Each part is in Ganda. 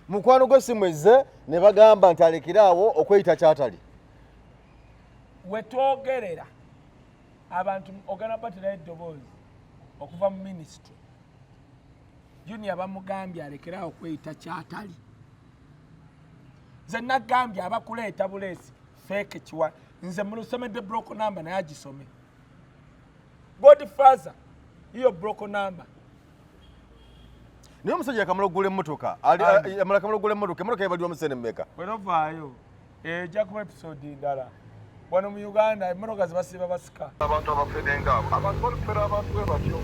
Mukwano gwe simu ezze ne bagamba nti alekere awo okweyita kyatali. Wetwogerera abantu ogenda baterayo eddoboozi okuva mu minisitule. Junior bamugambye alekere awo okweyita kyatali. Nze nagambye abakuleeta buleesi fake kiwa, nze mulusomedde block number naye agisome. Godfather, iyo block number. Naye omusajja yakamala okugula emmotoka, yamala kamala okugula emmotoka, emmotoka yabaliwa mu ssente mmeka? Bwe ejja kuba episode ndala. Wano mu Uganda emmotoka zebasiiba basika. Abantu abafere ngaabo, abantu balufera abantu bwe batyo.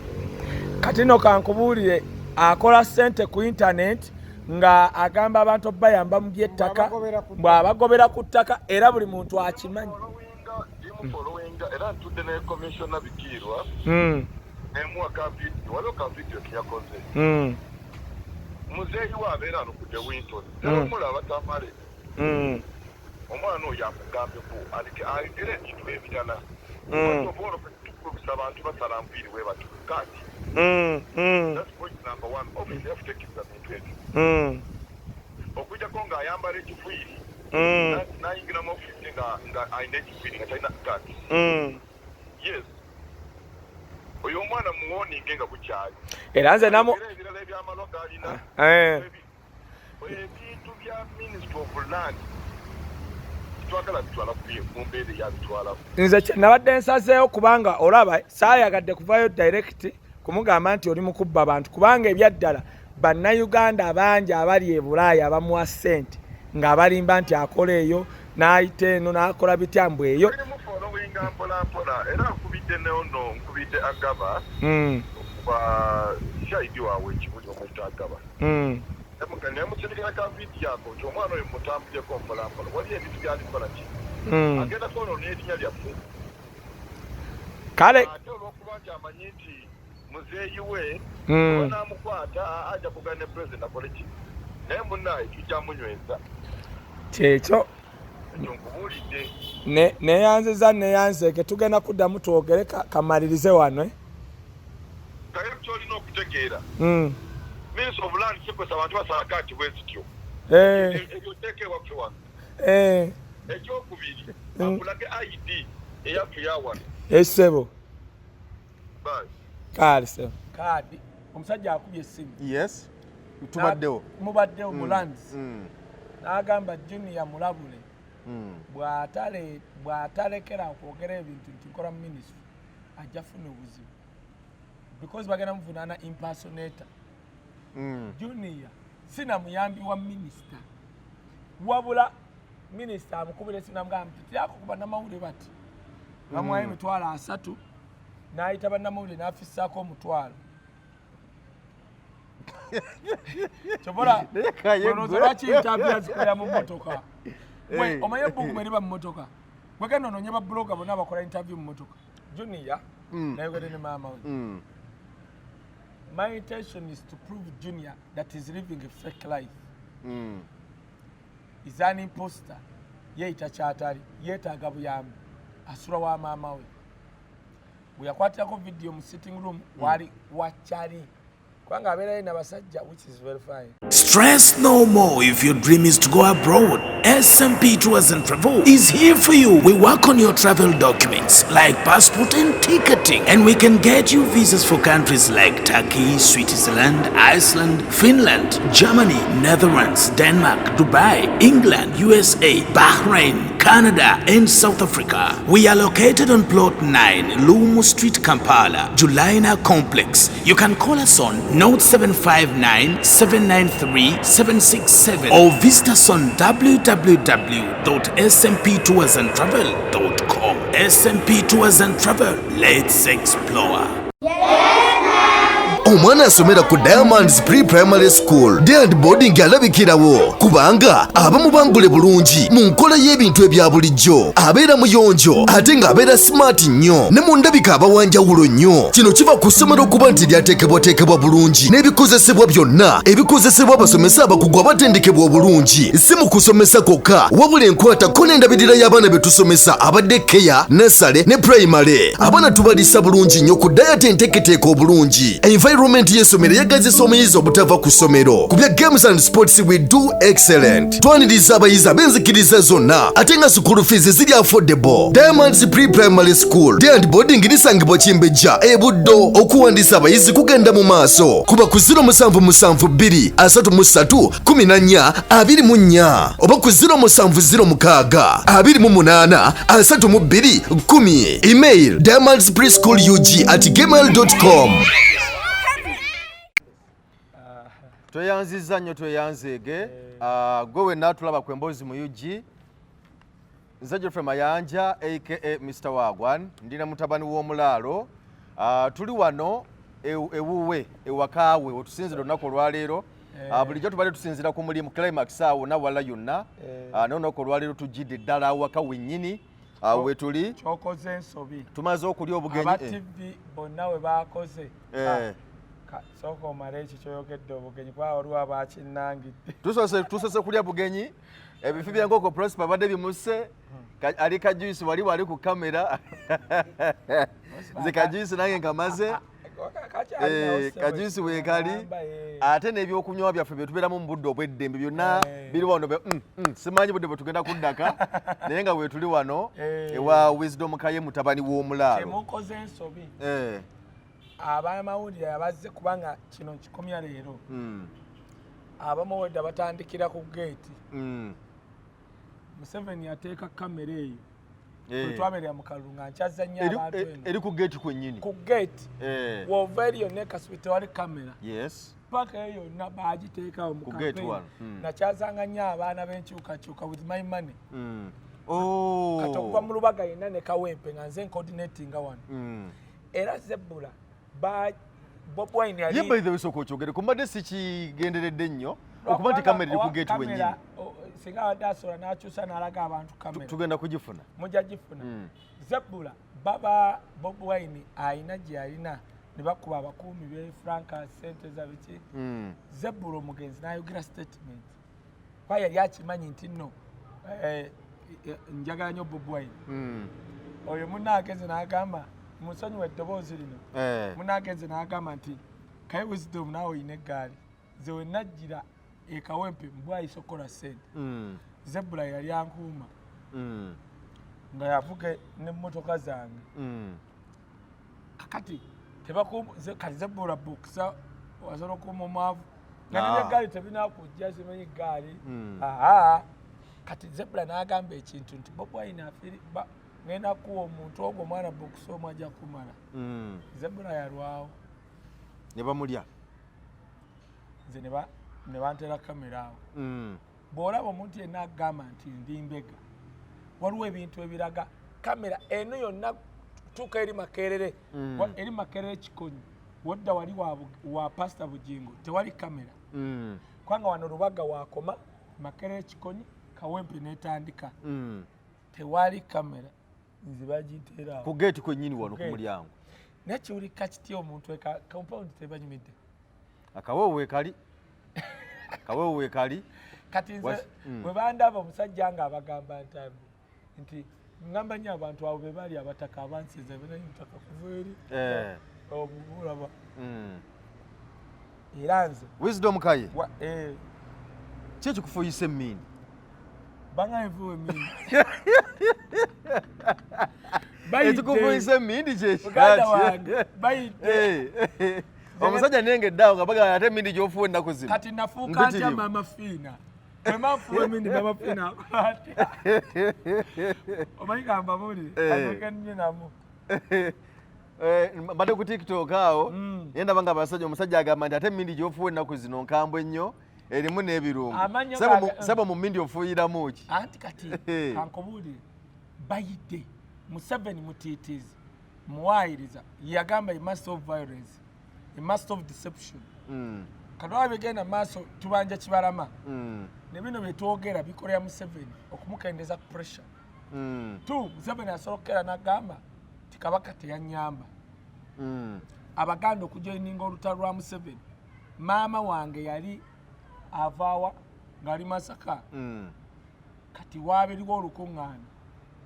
Kati no kankubuulire, akola ssente ku internet nga agamba abantu obayamba mu by'ettaka, bw'abagobera ku ttaka, era buli muntu akimanyi. Ndimufollowinga era ntudde ne commissioner Bikiirwa nemuwa ka video, waliwo ka video keyakoze. Muzeeyi we abeera ano ku De Winton, omulaba Tamale. Omwana oyo amugambeko aleke ayogere ebintu ebirala. Tukulubisa abantu basala nviiri bwe batyo kati. That's point number one. Office yaffe tekkiriza bintu ebyo. Okujjako ng'ayambala ekiviiri n'ayingira mu office nga alina ekiviiri nga talina kati. Yes. Oyo omwana muwoninge nga bukyali. Era nze namu ebirala ebyamalwa g'alina. Ebintu bya Ministry of Land twagala bitwala mu mbeera eyabitwalamu. Nze nabadde nsazeewo kubanga olaba saayagadde kuvayo direct kumugamba nti oli mukubba abantu, kubanga ebyaddala bannayuganda bangi abali e Bulaaya abamuwa ssente ng'abalimba nti akola eyo n'ayita eno n'akola bitya mbu eyo. Mufollowinga mpola mpola, era nkubidde neono, nkubidde Agaba okuba shahidi waabwe ekibuli omuyita Agaba. Nemusindikira ka vidiyo ako nti omwana oyo mutambuleko mpola mpola, waliyo ebintu byalikola ki agenda kwonoona erinnya lyaffe. Kale ate olwokuba nti amanyi nti muzeeyi we oba ajja kugana ne president akole ki, naye munnaye tujja munyweza. Kyekyo. Ekyo nkubuulidde. Neyanziza, neyanzeeke, tugenda kuddamu twogere kamalirize wano. Kaye kyolina okutegeera, Ministry of Land sikozesa abantu basala kati bwe zityo. Ebyo teeka ewaffe wano. Ekyokubiri, akulage ID eyaffe yawano. Esebo. Bye. Kale sebo. Kaadi omusajja akubye essimu. Yes, tubaddewo. Mubaddewo mu lands. N'agamba Junior mulabule bw'atalekera okwogera ebintu nti nkola mu ministry ajja funa obuzibu because bagenda muvunaana impersonator. Junior sina muyambi wa minisita, wabula minisita amukubira esimu namugamba mpitirako ku bannamawulire bati bamuwayo 30,000 n'ayita bannamawulire n'afissaako 10,000. Kyobola olowooza lwaki interview azikolera mu mmotoka? Omanye ebbugumu eriba mu mmotoka? Gwegenda onoonye ba blogger bonna abakola interview mu mmotoka. Junior nayogedde ne maama we. My intention is to prove Junior that he's living a fake life. Is an imposter. Yeeyita kyatali, yeetaaga buyambi, asula wa maama we. Bwe yakwatirako video mu sitting room wali wakyali kubanga abeerayo n'abasajja, which is very fine. Stress no more if your dream is to go abroad. SMP Tours and Travel is here for you. We work on your travel documents like passport and ticketing, and we can get you visas for countries like Turkey, Switzerland, Iceland, Finland, Germany, Netherlands, Denmark, Dubai, England, USA, Bahrain, Canada, and South Africa. We are located on Plot 9, Lumu Street, Kampala, Julina Complex. You can call us on Note 759 793 767 or visit us on www.smptoursandtravel.com. SMP Tours and Travel, let's explore. Omwana asomera ku Diamonds Pre-Primary School Day and Boarding alabikirawo kubanga aba mubangule bulungi mu nkola y'ebintu ebya bulijjo, abeera muyonjo ate ng'abeera smart nnyo ne mu ndabika aba wanjawulo nnyo. Kino kiva ku ssomero okuba nti lyateekebwateekebwa bulungi n'ebikozesebwa byonna ebikozesebwa abasomesa abakugu abatendekebwa obulungi, si mu kusomesa kwokka wabula enkwatako n'endabirira y'abaana be tusomesa abadde care, nursery ne primary. Abaana tubalisa bulungi nnyo ku diet enteeketeeka obulungi. Environment Environment y'essomero eyagazisa omuyizi obutava ku ssomero. Ku bya games and sports, we do excellent. Twaniriza abayizi ab'enzikiriza zonna, ate nga school fees ziri affordable. Diamonds Pre-Primary School Day and Boarding lisangibwa Kimbejja e Buddo. Okuwandiisa abayizi kugenda mu maaso. Kuba ku 0772 33 14 24 oba ku 0706 28 32 10. Email diamondspreschoolug@gmail.com. Tweyanzizza nnyo, tweyanzeege. Ah, gwe wenna tulaba ku Emboozi mu UG, nze Geoffrey Mayanja aka Mr Wagwan, ndina mutabani w'omulaalo. Ah, tuli wano ewuwe, ewakaawe wetusinzira olunaku olwaleero. Ah, bulijjo tubadde tusinzira ku mulimu Climax awo nawala yonna. Ah, naye olunaku olwaleero tujjidde ddala awaka wennyini. Ah, wetuli. Kyokoze ensobi. Tumaze okulya obugenyi. Aba TV bonna we bakoze. Sooka omale ekyo kyoyogedde, obugenyi, kuba waliwo abakinnangidde. Tusose kulya bugenyi, ebifi by'enkoko. Prosper badde bimuse. Ali kajuisi wali wali ku kamera. Nze kajuisi nange nkamaze. Kajuisi weekali, ate n'ebyokunywa byaffe bye tubeeramu mu budde obw'eddembe byonna biri wano. Simanyi budde bwe tugenda kuddaka, naye nga weetuli wano ewa Wisdom Kaye, mutabani w'omulaalo. Temukoze ensobi. Abamawulire abazze, kubanga kino nkikomya leero, abamu wedda batandikira ku geeti. Museveni yateeka kamera eyo bwe twabeerera mu kalulu nga nkyazza nnyo abantu eno. Eri ku geeti kwennyini? Ku geeti. Wova eri yonna ekasubi tewali kamera. Paka eyo yonna bagiteekawo mu Ku gate campaign. Wano. Nakyazanga nnyo abaana b'enkyukakyuka with my money. Oh. Kati okuva mu Lubaga yenna ne Kawempe nga nze ncoordinatinga wano. Era Zebula ba Bobi Wine yali Ye, by the way, sooka okyogere, kumbadde sikigenderedde nnyo okuba nti kamera eri ku geeti wennyini. Kamera, singa abadde asobola n'akyusa n'alaga abantu kamera. Tugenda kugifuna. Mujja gifuna. Zebula baba Bobi Wine ayina gye yalina ne bakuba abakuumi be franka sente za biki. Zebula omugenzi n'ayogera statement kuba yali akimanyi nti nno njagala nnyo Bobi Wine. Oyo munaagenze n'agamba, munsonyiwa eddoboozi lino, munaagenze n'agamba nti, "Kaye Wisdom, naawe oyina eggaali. Nze we najjira ekawempe mbwayisa okukola ssente." Zebula yali ankuuma nga yavuga n'emmotoka zange. Kakati kati Zebula bukisa wasobola okuuma omwavu nga nebyegaali tebinakujja, simanyi gaali. Aa, kati Zebula n'agamba ekintu nti Bobi Wine afiri ngenda kuwa omuntu ogwo omwana bukisa omu ajja kumala. Zebula yalwawo. Ne bamulya. Nze ne bantera kamera awo. Bw'olaba omuntu yenna agamba nti ndi mbega, waliwo ebintu ebiraga. Kamera eno yonna tuuka eri Makerere. Eri Makerere Kikonyi, wodda wali wa Pasita Bugingo tewali kamera. Kubanga wano Lubaga wakoma, Makerere Kikonyi, Kawempe netandika. Tewali kamera, nze bagiteera awo. Ku geeti kwennyini wano ku Gate. mulyango. Naye kiwulika kitya omuntu eka compound tebanyumidde? Akawoowo weekali, kaweewo weekali. Kati nze bwe bandaba omusajja nga abagamba nti ngamba nnyo abantu abo be bali abataka abansinza benayi mutaka kuva eri obulaba. Era nze Wisdom Kaye, ki ekikufuuyisa emmindi? Banga enfuuwa emindi. Ekikufuuyisa emmindi Muganda wange, kyekikaki? Bayidde. Omusajja nengedde awo nga bagamba ate emindi gyofuuwa ennaku zino Kati nafuuka ntya? mpitirivu. Mama Fiina, bwema nfuuwa emindi, Mama Fiina akola atya? Omanyi kambabuli azekenye namu. Mbadde ku TikTok awo, naye ndaba nga abasajja, omusajja agamba nti ate emindi gyofuuwa ennaku zino nkambwe nnyo, erimu n'ebirungo. Amannya Sebo, mu mindi ofuuyiramu ki? Anti kati kankubuulire, bayidde Museveni mutiitiizi, muwaayiriza. Yagamba a master of violence, a master of deception. Kati waba bigenda maaso, tubanja Kibalama ne bino byetwogera bikolera Museveni okumukendeza ku pressure. Two, Museveni asobola okukera n'agamba ti Kabaka teyanyamba. Abaganda okujoininga olutalo lwa Museveni, maama wange yali avaawa ng'ali Masaka. Kati waabiriwo olukuŋŋaana,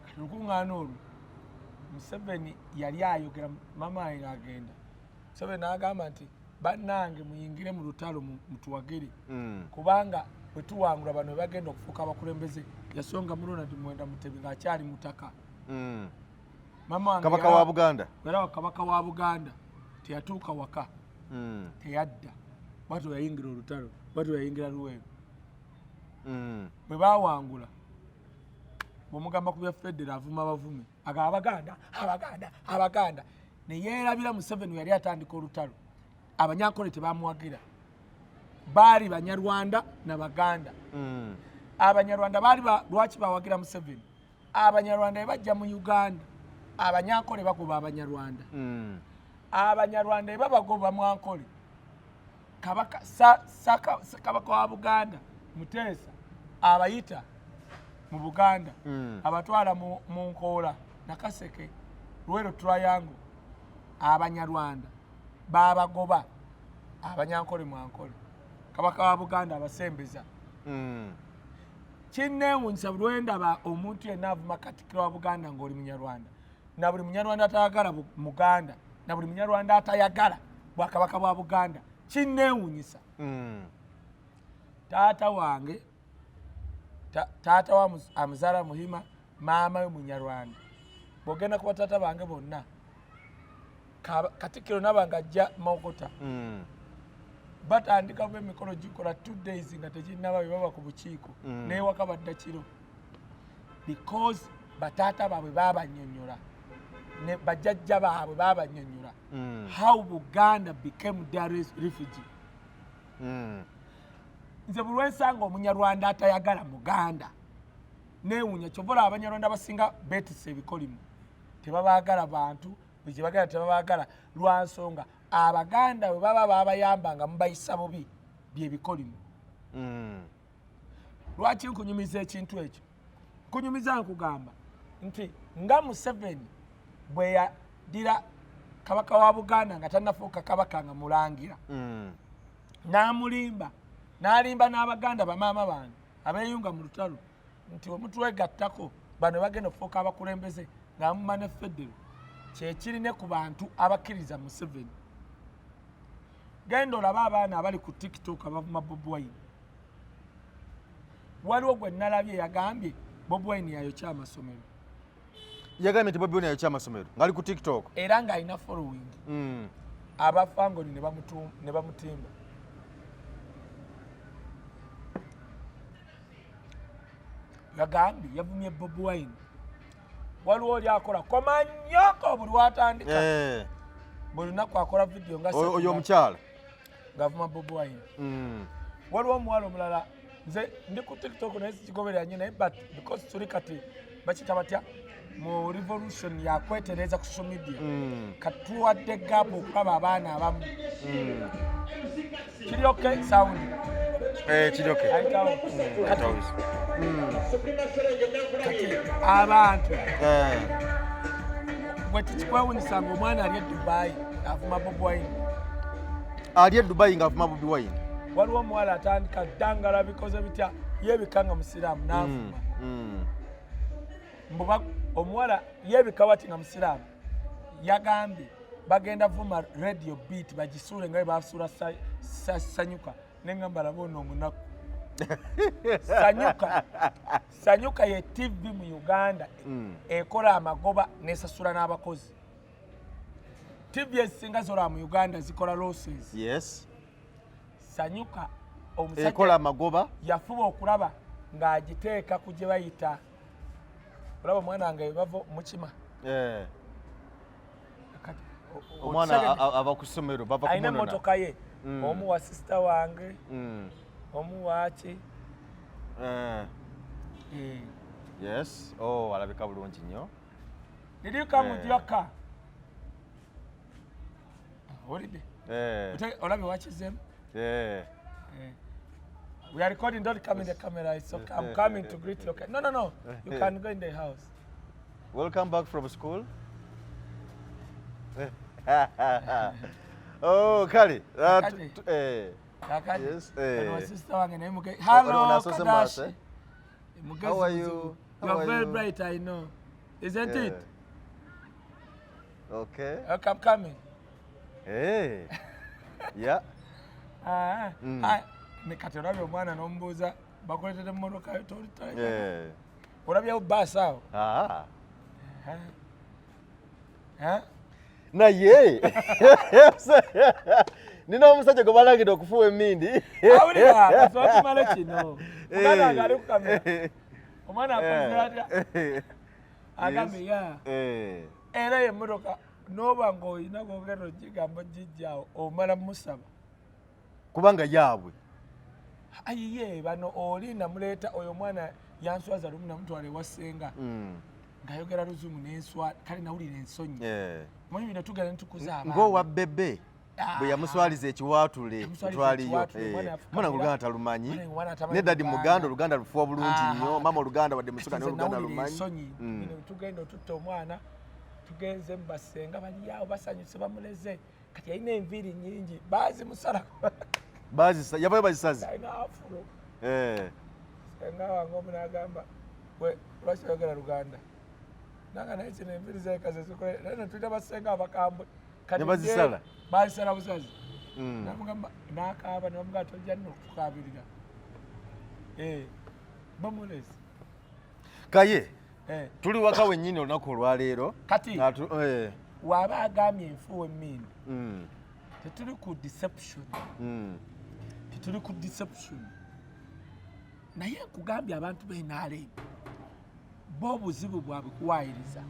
kati olukuŋŋaana olwo Museveni yali ayogera, maama wange ng'agenda. Museveni n'agamba nti Bannange, muyingire mu lutalo, mutuwagire, kubanga bwe tuwangula bano bagenda okufuuka abakulembeze. Yasonga mu Ronald Mwenda Mutebi ng'akyali mutaka. Mama wange Kabaka wa Buganda. Yalaba kabaka wa Buganda, teyatuuka waka, teyadda. Bwatyo yayingira olutalo, bwatyo yayingira Luweero. Bwe bawangula, bwomugamba ku bya federo avuma bavume, aga Abaganda, Abaganda, Abaganda, neyeerabira Museveni yali atandika olutalo. Abanyankole tebamuwagira, baali Banyarwanda na Baganda. Abanyarwanda baali lwaki bawagira Museveni? Abanyarwanda bebajja mu Uganda, Abanyankole bagoba Abanyarwanda. Abanyarwanda ebabagoba Mwankole, kabaka kabaka wa Buganda Muteesa abayita mu Buganda, abatwala mu Nkoola, Nakaseke, Luwero Triangle. Abanyarwanda babagoba Abanyankole Mwankole, kabaka wa Buganda abasembeza. Kinneewuunyisa buli lwendaba omuntu yenna avuma katikkiro wa Buganda ng'oli Munyarwanda, na buli Munyarwanda atayagala Muganda, na buli Munyarwanda atayagala bwakabaka bwa Buganda. Kinneewuunyisa. Taata wange, taata wa amuzaala Muhima, maama we Munyarwanda. Bw'ogenda ku bataata bange bonna, katikkiro naba nga ajja Mawokota, batandika bu emikolo gikola 2 days nga teginnaba, bwe baba ku bukiiko. Newaka badda kiro, because bataata baabwe baabanyonyola ne bajjajja baabwe baabanyonyola how Buganda became their refugee. Nze buli lwensanga Omunyarwanda atayagala Muganda neewuunya. Kyova olaba Abanyarwanda basinga beetisa ebikolimu, tebabaagala bantu, buli kyebagala tebabaagala, lwa nsonga Abaganda bwe baba babayamba nga mubayisa bubi, byebikolimu. Lwaki nkunyumiza ekintu ekyo? Nkunyumiza nkugamba nti nga Museveni bwe yadira kabaka wa Buganda nga tannafuuka kabaka, nga mulangira, n'amulimba, n'alimba n'Abaganda bamaama bange abeeyunga mu lutalo nti wemutwegattako bano bagenda okufuuka abakulembeze, ng'amuma ne federo. Kyekirine ku bantu abakkiriza Museveni. Genda olabe abaana abali ku TikTok abavuma Bobi Wine. Waliwo gwe nalabye yagambye Bobi Wine yayokya amasomero. Yagambye nti Bobi Wine yayokya amasomero ng'ali ku TikTok. Era ng'alina following. Abafangoni ne bamutimba. Yagambye yavumye Bobi Wine. Waliwo oli akola komanyoko buli watandika, buli lunaku akola vidiyo nga Oyo omukyala ng'avuma Bobi Wine. Waliwo omuwala omulala, nze ndi ku TikTok naye sikigoberera nnyo, naye but because tuli kati bakita batya mu revolution yakwetereza ku social media, katuwadde gap okulaba abaana abamu. Kiri okay sound? Eh, kiri okay. Ayitawo. Kati abantu, bwe tikikwewunyisa nga omwana ali e Dubai avuma Bobi Wine. Ali e Dubai ng'avuma Bobi Wine. Waliwo omuwala atandika ddangala bikoze bitya, yeebika nga musiraamu n'avuma. Mbu omuwala yeebika wati nga musiraamu, yagambye bagenda vuma Radio Beat bagisuule nga bwe basuula Sanyuka. Neŋŋamba laba ono omunaku. Sanyuka, Sanyuka ye TV mu Uganda ekola amagoba nesasula n'abakozi. TV ezisinga zolaba mu Uganda zikola losses. Sanyuka omusajja ekola amagoba. Yafuba okulaba ng'agiteeka ku gye bayita, olaba omwana wange bava mukima. Kati, Omwana okitegedde? Ava ku ssomero, bava Alina kumunona. emmotoka ye, omu wa sister wange, omu waki. Yes, oh, alabika bulungi nnyo. Did you come with your car? Owulidde? Olabye wakizeemu? Eh. Eh. We are recording, don't come in the camera. It's okay. I'm coming to greet you. Okay. No. You can go in the house. Welcome back from school. Oh, kale. Kakati. Kakati. Yes, Ono wa sister wange naye Hello, Ono asoose Kadashi. maaso, eh? Mugezi How are you? muzibu. How You are are very you? bright, I know. Isn't it? Okay. Okay, I'm coming. Hey. Yeah. Ah, ah, ne kati olabye omwana n'omubuuza bakuleetera emmotoka yo olabyewo baasi awo. Ah. Eh? Naye nina omusajja gwe balangidde okufuuwa emmindi. Awulira kasooka tumale kino. Muganda wange ali ku kamera, omwana akoze atya? Agambye ya era emmotoka n'oba ng'olina gwogera ogigamba ogijjaawo, omala musaba. Kubanga yaabwe. Ayiye, bano oli namuleeta oyo omwana yanswaza lumu, namutwala ewa ssenga ng'ayogera Luzungu n'enswa, kale nawulira ensonyi. Manyi bino tugenda netukuza abaana. Ng'owa Bebe bwe yamuswaliza ekiwaatule. Yamuswaliza twaliyo. ekiwaatule, omwana yafukamira. Mwana Oluganda talumanyi. Mwana tamanyi Ne daddy Luganda. Muganda, Oluganda lufuwa bulungi nnyo. Mama Oluganda wadde musuka, naye Nze Oluganda nawulira lumanyi. ensonyi. Bino tugenda otutta omwana, tugenze mu basenga, baliawo basanyuse, bamuleze. Kati yalina enviiri nyingi, bazimusalako. Yavayo bazisaze. Alina afro. Senga wange omu n'agamba, "We, lwaki oyogera Luganda?" Nanga naye kino enviiri zekaze zikole, naye netulina basenga abakambwe. Kati Ne bazisala? Bazisala busazi. Namugamba n'akaaba, ne bamugamba, "Tojja nno okutukaabirira." Eh, bamulezi. Kaye Eh, tuli waka wennyini olunaku olwaleero. Kati waaba agambye enfuuwa emmindi, tetuli ku deception. Tetuli ku deception, naye nkugambye abantu b'NRM bo obuzibu bwabwe kuwaayiriza.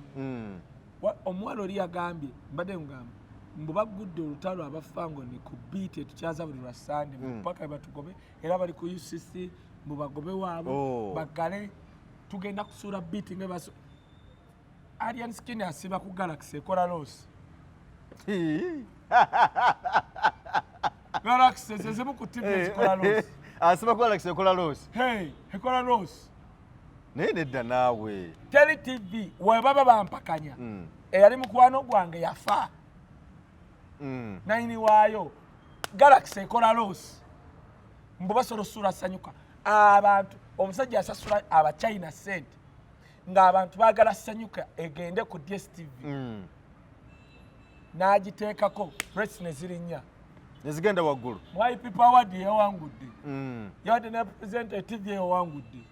Omuwala oli yagambye, mbadde ngamba mbu bagudde olutalo abafangoni ku Beat etukyaza buli lwa Sande paka batugobe, era bali ku UCC mbu bagobe waabwe. Baggale, tugenda kusuula Beat nga basu Alien Skin asiba ku Galaxy ekola loss. Galaxy zezimu ku TV ezikola loss. Asiba ku Galaxy ekola loss. Hey, ekola loss. Naye nedda naawe. Teri TV webaba bampakanya. Eyali mukwano gwange yafa. Nayini waayo Galaxy ekola loss, mbu basobola osuula Sanyuka. Abantu, omusajja asasula Abachina sente ng'abantu baagala Sanyuka egende ku DStv, n'agiteekako, rates ne zirinnya. Nezigenda waggulu. Mu Award yawangudde. Yawadde ne present TV yawangudde.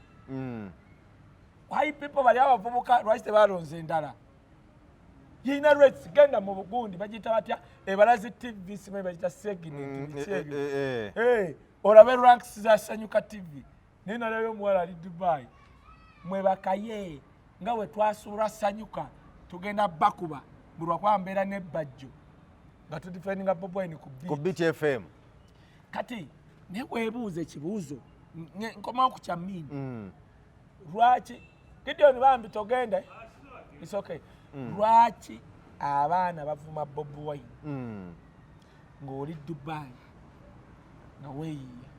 People bali abavubuka lwaki tebalonze endala? Yina rates, genda mu bugundi bagiyita batya, Ebalazi TV, simanyi bagiyita Segnet, biki ebyo. Olabe ranks za Sanyuka TV. Naye nalayo omuwala ali Dubai, mwebakaye nga bwe twasuula Sanyuka, tugenda bakuba buli lwakuba mbeera nebbajjo nga tudefendinga Bobi Wine ku ku Beat. Beat FM. Kati naye weebuuza ekibuuzo, nkomawo ku kya Mini. Lwaki Gideon bambi togenda? It's okay. Lwaki abaana bavuma Bobi Wine ng'oli Dubai nga weeyiya?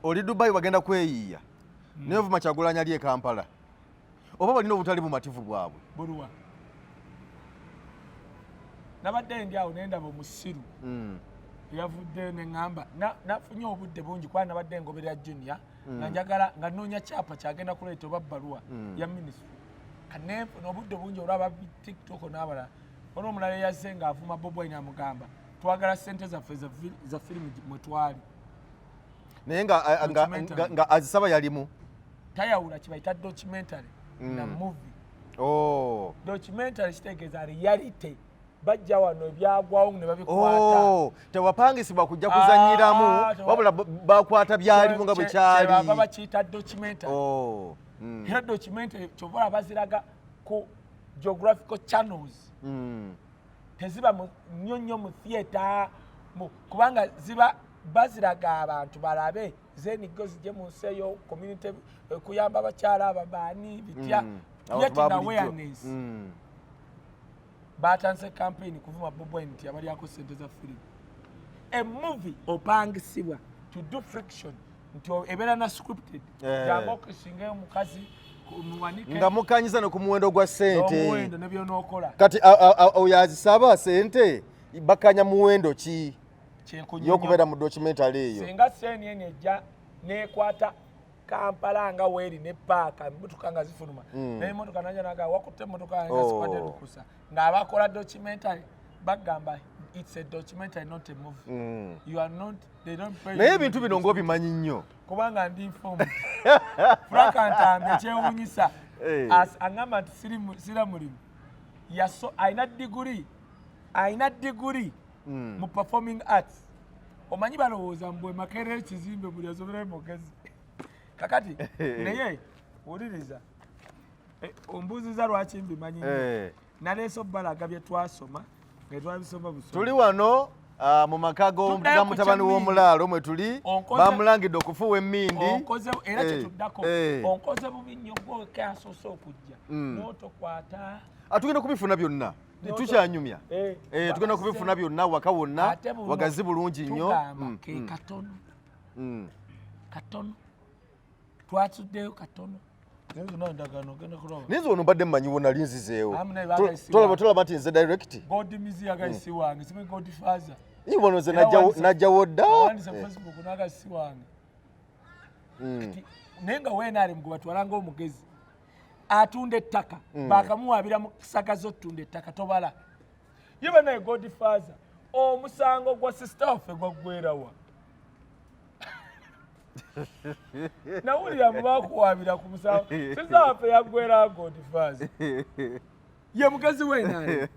Oli Dubai wagenda kweyiiya, naye ovuma Kyagulanyi ali e Kampala. Oba balina obutali bumativu bwabwe? Buluwa? Nabadde ndi awo nendaba omusiru eyavuddeyo, neŋŋamba nafunye obudde bungi kuba nabadde ngoberera Junior nga njagala nga nnoonya kyapa kyagenda kuleeta oba bbaluwa ya ministry. Kanenfuna obudde bungi olwaba TikTok n'abalala. Waliwo omulala eyazze ng'avuma Bobi Wine, amugamba, "Twagala ssente zaffe za firimu mwe twali." Naye Documentary. nga azisaba yalimu. Tayawula kibayita documentary na movie. Oh. Documentary kitegeeza reality, bajja wano ebyagwawo ne babikwata. Oh, tewapangisibwa kujja kuzanyiramu, Ah, wabula bakwata byalimu nga bwe kyali. Kyebava bakiyita documentary. Oh. Era documentary kyova olaba baziraga ku geographical channels. Teziba nnyo nnyo mu theatre kubanga ziba baziraga abantu balabe, zenigo zijje mu nsi eyo community, kuyamba abakyala ababaani bitya. Abantu Creating ba bulijjo. awareness. Batandise campaign kuvuma Bobi Wine nti abalyako sente za firimu. A movie opangisibwa to do fiction, nti ebeera na scripted. Jangu okisinga omukazi muwanike. Nga mukanyiza ne ku muwendo gwa ssente. Omuwendo ne byonookola. Kati oyo azisaba sente bakanya muwendo ki Kyenkunyonyo. y'okubeera mu documentary eyo? Singa CNN ejja nekwata Kampala nga weeri ne paaka emotoka nga zifuluma, naye emotoka naja naga wakutte emotoka yange nga zikwate lukusa ng'abakola documentary bagamba It's a documentary, not a movie. You are not, they don't pay Naye you. ebintu bino ng'obimanyi nnyo. Kubanga ndi informed. Frank Ntambi ekyewuunyisa, aŋŋamba nti sira mulimu. Yaso alina diguri mu performing arts. Omanyi balowooza mbwe Makerere ekizimbe buli asomerayo mugezi. Kakati naye wuliriza, ombuuziza lwaki mbimanyi nnyo. Naleese obbalaga bye twasoma nga twabisoma busoma. Tuli wano mu maka Tuddayo ga ku mutabani kyemmindi. w'omulaalo mwe tuli. Bamulangidde okufuuwa emmindi. Onkoze era kyetuddako. Onkoze bubi nnyo gweke asoose okujja n'otokwata. Tugenda kubifuna byonna. Tukyanyumya. Tugenda kubifuna byonna waka wonna. Ate buno Wagazi bulungi nnyo. tugamba ke katono katono twatuddeyo katono, naye zonna endagaano ogenda kulaba. Naye nze ono mbadde mmanyiwo, nali nzizeewo. Amu naye bagayisiwa. Tolaba nti nze direct. God mizi yagayisi wange, simanyi Godfather. Iye wano nze Era najjawo dda. Awandise Facebook n'agasi wange. Kati, naye nga wenarem gwe batwala ng'omugezi atunda ettaka, bakamuwabira mu saga z'otunda ettaka tobala ye banaye. Godfather, omusango gwa sister waffe gwaggwerawa? Nawulira mu bakuwabira ku musango sister waffe yaggwerawa. Godfather ye mugezi wenarem.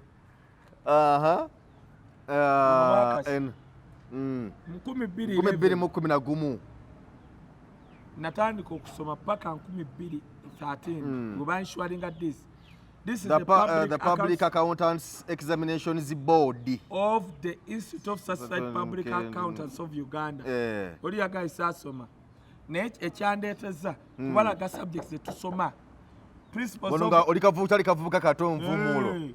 Aha. Omwaka 2011 2011. Natandika okusoma paka 2013 gwe banshuaringa this is The, the, the Public Accountants Examinations Board. Of the Institute of Certified Public Accountants of Uganda. Oli yagayise asoma, naye ekyandeeteza kubalaga subjects zetusoma, principles Bono of nga oli kavubuka, tali kavubuka kato nvumuulo.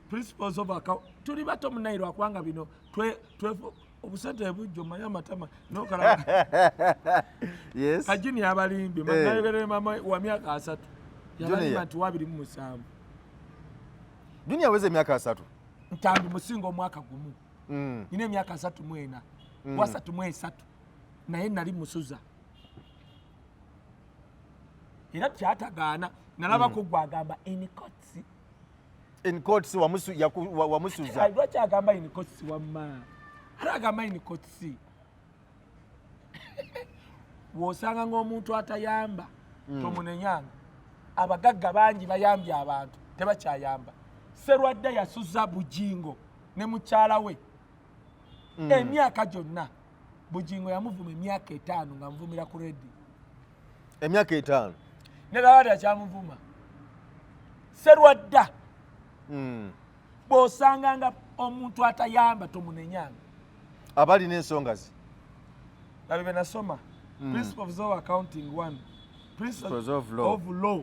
Principles of account. Tuli bato munaye lwakubanga bino obusente bujja omanye amatama nokalaba. Kajini yabalimbye. Nayogere mama wa myaka 30 yabalimba Junior. nti wa 27. Junior aweza emyaka 30. Ntambi musinga omwaka gumu. Nina emyaka 34, wa 33, naye nali musuza era kyatagaana nalabako gwe agamba in quotes. In quotes wamusuza. Lwaki agamba in quotes? Wamma ate agamba in quotes, w'osanga ng'omuntu atayamba tomunenyanga. Abagagga bangi bayambye abantu tebakyayamba. Serwadda yasuza Bujingo ne mukyala we emyaka gyonna. Bujingo yamuvuma emyaka 5 nga nvumira ku redi. Emyaka 5. Ne kakati akyamuvuma Serwadda. Bw'osanga nga omuntu atayamba tomunenyanga. Abalina ensonga ze. Labe bye nasoma: principles of accounting one, Principles of law. Of law.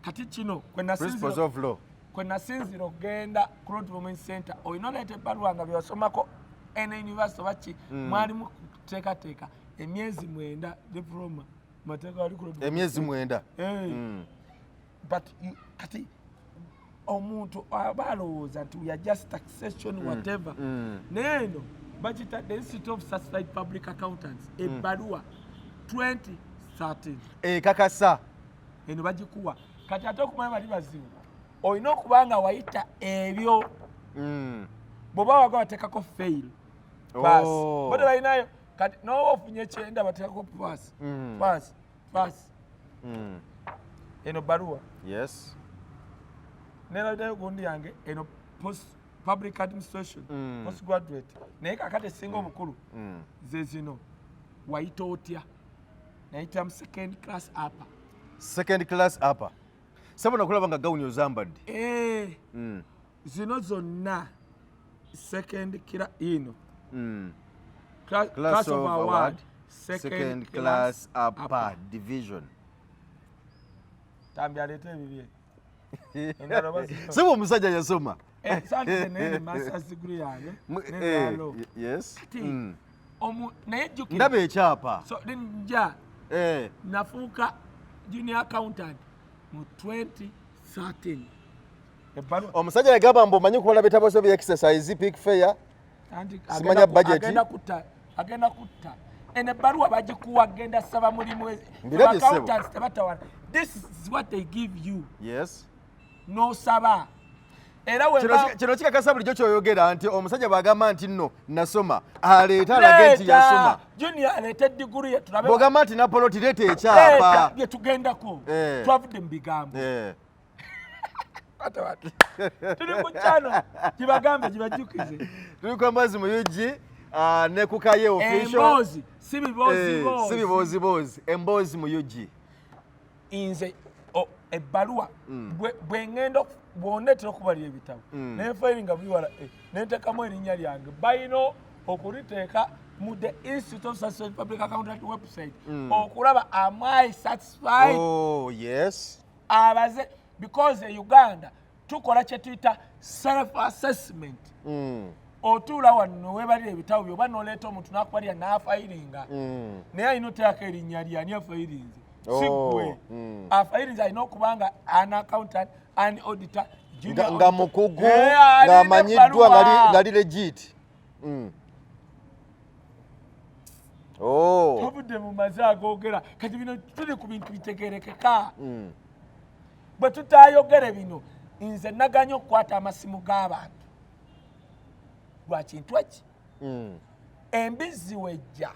Kati kino kwe Principles of law. Kwe nasinzira okugenda ku Law Development Center, olina oleeta ebbaluwa nga byewasomako ene university oba ki. Mwalimu kuteekateeka emyezi 9 diploma mateeka wali ku Law Development Emyezi Center. 9. But kati omuntu aba alowooza nti we are just taxation, whatever. Naye eno bagita the Institute of Certified Public Accountants, ebbaluwa 2013. Ekakasa. Eno bagikuwa. Kati ate okumanya bali bazibu, olina okuba nga wayita ebyo. Bw'oba waga bateekako fail, pass. Bo tebalinayo. Kati noba ofunye 90 bateekako pass, pass, pass. Eno baluwa. Nerabirayo gundi yange eno, post public administration, post graduate. Naye kakati esinga obukulu ze zino. Wayita otya? Nayita mu second class upper. Second class upper. Sabona kulaba nga gawuni ozambadde. Zino zonna second ino Class class of of award, award, second second class upper division. Tambi aleete ebibye. Endala oba zino? Sebo omusajja yasoma. Sante nene masters degree yange nendalo. Kati naye jjukira Ndaba ekyapa. So nja nafuuka junior accountant mu 2013, ebbaluwa. Omusajja yagamba mbu omanyi kubala bitabo so bya exercise pick fair. Anti Simanya budget. Agenda kutta eno ebbaluwa bagikuwa genda saba mulimu. Mbirabye, ssebo. Accountants tebatawana. This is what they give you. N'osaba. Era wemba Kino kikakasa bulijjo kyoyogera nti omusajja bw'agamba nti nno nasoma, aleeta alage nti yasoma. Junior aleeta eddiguli ye tulabe. Bw'ogamba nti napoloti, leeta ekyapa. Bye tugendako. Twavudde mu bigambo. Tuli ku channel gibagambe, gibajjukize. Tuli ku Emboozi mu UG, ne ku Kaye Official. Emboozi si bibooziboozi. Si bibooziboozi, Emboozi mu UG. Nze ebbaluwa bwe ŋŋenda bw'ondeetera okubalira ebitabo nenfayiringa biwala, nentekamu erinnya lyange, balina okuliteeka mu the Institute of Certified Public Accountant website okulaba am I satisfied. Oh, yes. Abaze because e Uganda tukola kye tuyita self assessment. Otuula wano neweebalira ebitabo byo oba n'oleeta omuntu n'akubalira n'afayiringa, naye alina oteekako erinnya lyani afayirinze, si ggwe afayirinze. Alina okuba nga an accountant, an auditor, junior nga auditor. Mukugu, Alina ng'amanyiddwa, ebbaluwa. Ngali legit. Oh. Tobudde mu maze agoogera. Kati bino tuli ku bintu bitegerekeka. Bwe tutayogere bino, nze naganye okukwata amasimu g'abantu lwa kintu eki. Embizzi wejja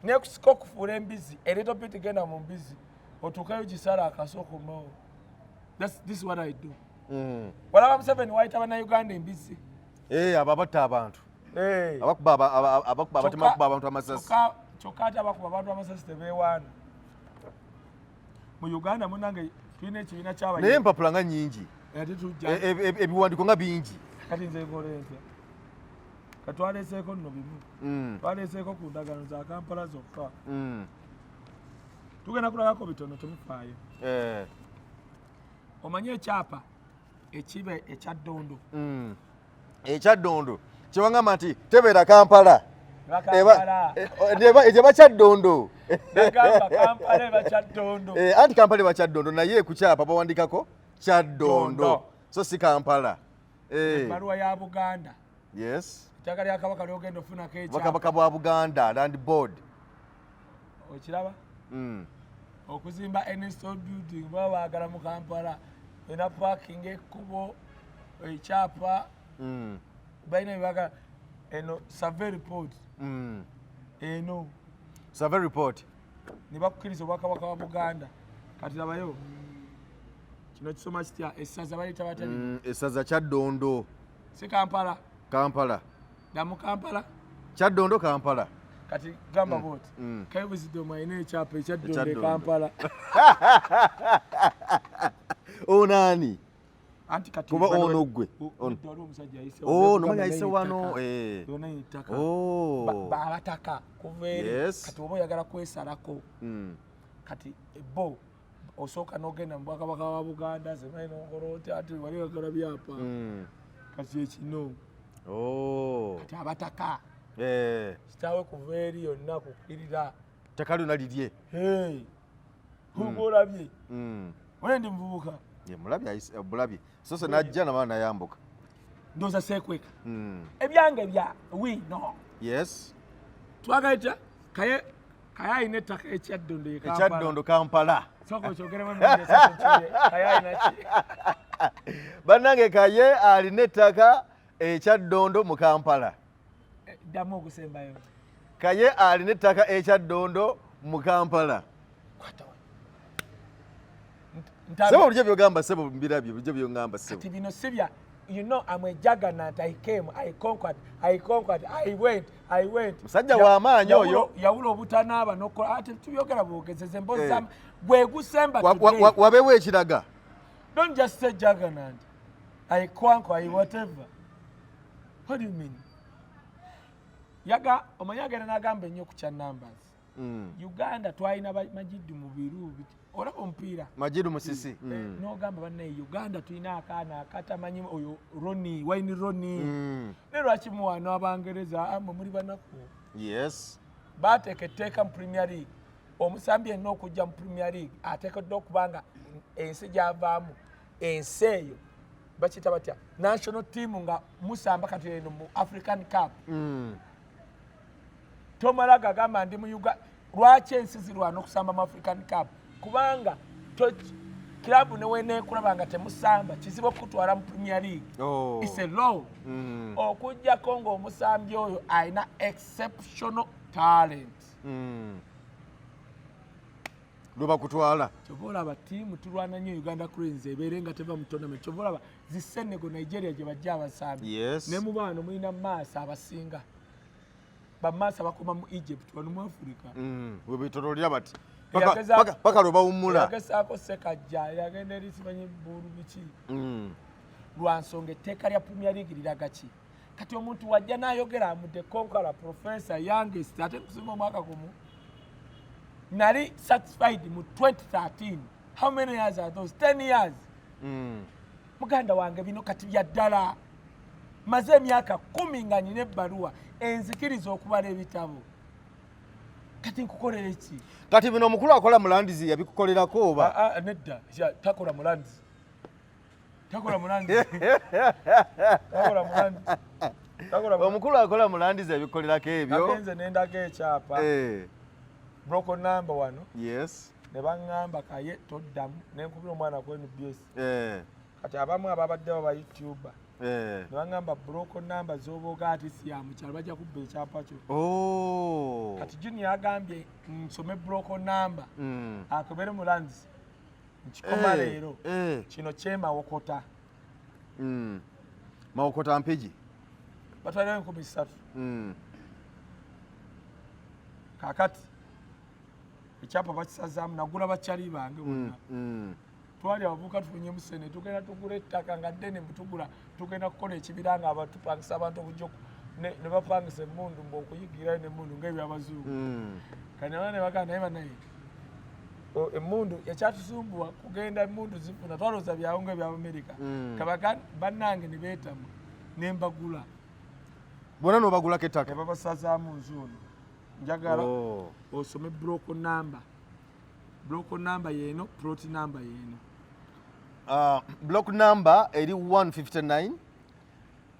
nekusika okufuula embizzi, a little bit genda mu mbizzi otuukayo gisala akasokomawo. This is what I do. Walaba Museveni wayita Bannayuganda embizzi. Eh, abo abatta abantu, abakuba abakuba abatema, kuba abantu amasasi. Kyokka ate abakuba abantu amasasi tebeewaana mu Uganda. Munange, tulina ekibiina Naye empapula nga nnyingi. Ate tujja. Ebiwandiiko nga bingi. Kati nze nkola entya? Katwaleseeko nno bimu. Twaleseeko ku ndagaano za Kampala zokka. Tugenda kulabako bitono, temufaayo. Omanye ekyapa ekiba ekya Ddondo? Ekyaddondo kyewangamba nti tebeera Kampala. Eba Kampala. Eba Kyaddondo. Nagamba Kampala eba Kyaddondo. Eh, anti Kampala eba Kyaddondo, naye ku kyapa bawandikako Kyaddondo. Ddondo. So si Kampala. Eh, Ebbaluwa ya Buganda. Ettaka lya Kabaka lyogenda ofunako ekyapa. Bwakabaka bwa Buganda Land Board. Okiraba? Okuzimba any building baba baagala mu Kampala ena parking, ekkubo, ekyapa. Balina byebagala. Eno survey report. Eno Survey report. Ne bakukkiriza obwakabaka bwa Buganda. Kati labayo kino, kisoma kitya? Essaza baliyita batya? Essaza Kyaddondo. Si Kampala? Kampala. Damu, Kampala. Kyaddondo, Kampala. Kati gamba bwoti, Kaye Wisdom alina ekyapa ekyaddondo e Ekyaddondo. Kampala. Onaani? Anti kati Kuba ono gwe. Nedda, waliwo omusajja ayise. Oh, nomanya ayise wano, eh. Yona ettaka. Oh. Abataka kuva eri. Kati oba oyagala kwesalako, kati bo osooka n'ogenda mu bwakabaka wa Buganda, zemanyi nonkola otya, ati wali oyagala byapa. Kati ekino. Oh. Kati abataka, kitaawe kuva eri yonna kukkirira. Ttaka lyonna lirye. Oba olabye, oye ndi muvubuka. Ye mulabye bulabye sose najja namala nayambuka. Ndowooza seekweka. Ebyange bya we no. Twagaita Kaye. Kaye alina ettaka ekyaddondo e Kampala. Ekyaddondo, Kampala. Sooka okyogeremu emirundi esatu nkirye. Kaye alina ki? Bannange, Kaye alina ettaka ekyaddondo mu Kampala. Ddamu ogusembayo. Kaye alina ettaka ekyaddondo mu Kampala. Kwata wano. Sebo, bulijjo byogamba, sebo, mbirabye bulijjo byongamba, sebo. Kati bino si bya, I'm a juggernaut. I came, I conquered, I conquered, I went, I went. Musajja w'amaanyi oyo. Yawula obutanaaba nokola ate tubyogera bwogezeze emboozi. Gwe gusemba today. Wabeewo ekiraga. Don't just say juggernaut, I conquer, I whatever. What do you mean? Yaga omanyi agenda n'agamba ennyo ku kya numbers. Uganda twalina Majidi Mubiru, olaba omupiira. Majidu Musisi. N'ogamba bannaye Uganda tulina akaana akatamanyi oyo Roni, Wayne Roni. Naye lwaki muwaano Abangereza amwe muli banaku? Bateeka etteeka mu Premier League, omusambi yenna okujja mu Premier League ateekeddwa okuba nga ensi gyavaamu, ensi eyo bakiyita batya, national team, nga musamba kati eno mu African Cup. Tomala gagamba ndi mu Uganda. Lwaki ensi zirwana okusamba mu African Cup? Kubanga Club ne weneekulaba nga temusamba, kizibu okutwala mu Premier League. It's a law. Okuggyako ng'omusambi oyo alina exceptional talent. Lwe bakutwala. Kyova olaba ttiimu tulwana nnyo, Uganda Cranes ebeere nga teva mu tournament. Kyova olaba zi Senegal, Nigeria gye bajja abasambi. Ne mu baano mulina maaso abasinga bamaaso abakoma mu Egypt, wano mu Africa. Webitololera bati paka lwe bawummula. Yagezaako Sekajja, yagenda eri simanyi Bbuulu biki. Lwa nsonga etteeka lya Premier League liraga ki? Kati omuntu wajja n'ayogera amudde conqueror, professor, youngest, ate nkusinga omwaka gumu. Nali satisfied mu 2013. How many years are those? 10 years. Muganda wange, bino kati bya ddala. Maze emyaka 10 nga nyina ebbaluwa enzikiriza okubala ebitabo. Kati nkukolera ki? Kati bino omukulu akola mu lands yabikukolerako oba? Ah, ah, nedda. Takola mu lands, takola mu lands, takola mu lands, takola mu Omukulu akola mu lands yabikukolerako ebyo? Agenze nendaga ekyapa, block number wano. Ne baŋŋamba kaye toddamu, nenkubira omwana ku NBS. Kati abamu ababadde baba YouTuber ne baŋŋamba block number z'obooga ati si ya mukyalo, bajja kubba ekyapa kyo. Kati Junior agambye nsome block number, akebere mu lands, nkikoma leero. Kino kyemawokota. Mawokota Mpigi. Batwalirayo 3000. Kakati ekyapa bakisazaamu, nagula bakyali bange bonna. Twali abavubuka tufunyemu sente, tugenda tugula ettaka nga ddene, mbu tugula tugenda kukola ekibira nga tupangisa abantu okujja ne bapangisa emundu, mbu okuyigirayo nemundu ngaebyabazungu. Kati nabana ne bagamba, naye banaye emundu ekyatusumbuwa kugenda emundu zifuna, twalowooza byawo nga ebyabamerika. Kabaga bannange ne beetamwa, nembagula. Bonna n'obagulako ettaka? Ne babasazaamu nzuuno. Njagala osome block number. Block number yeeno, plot number yeeno. Block number eri 159,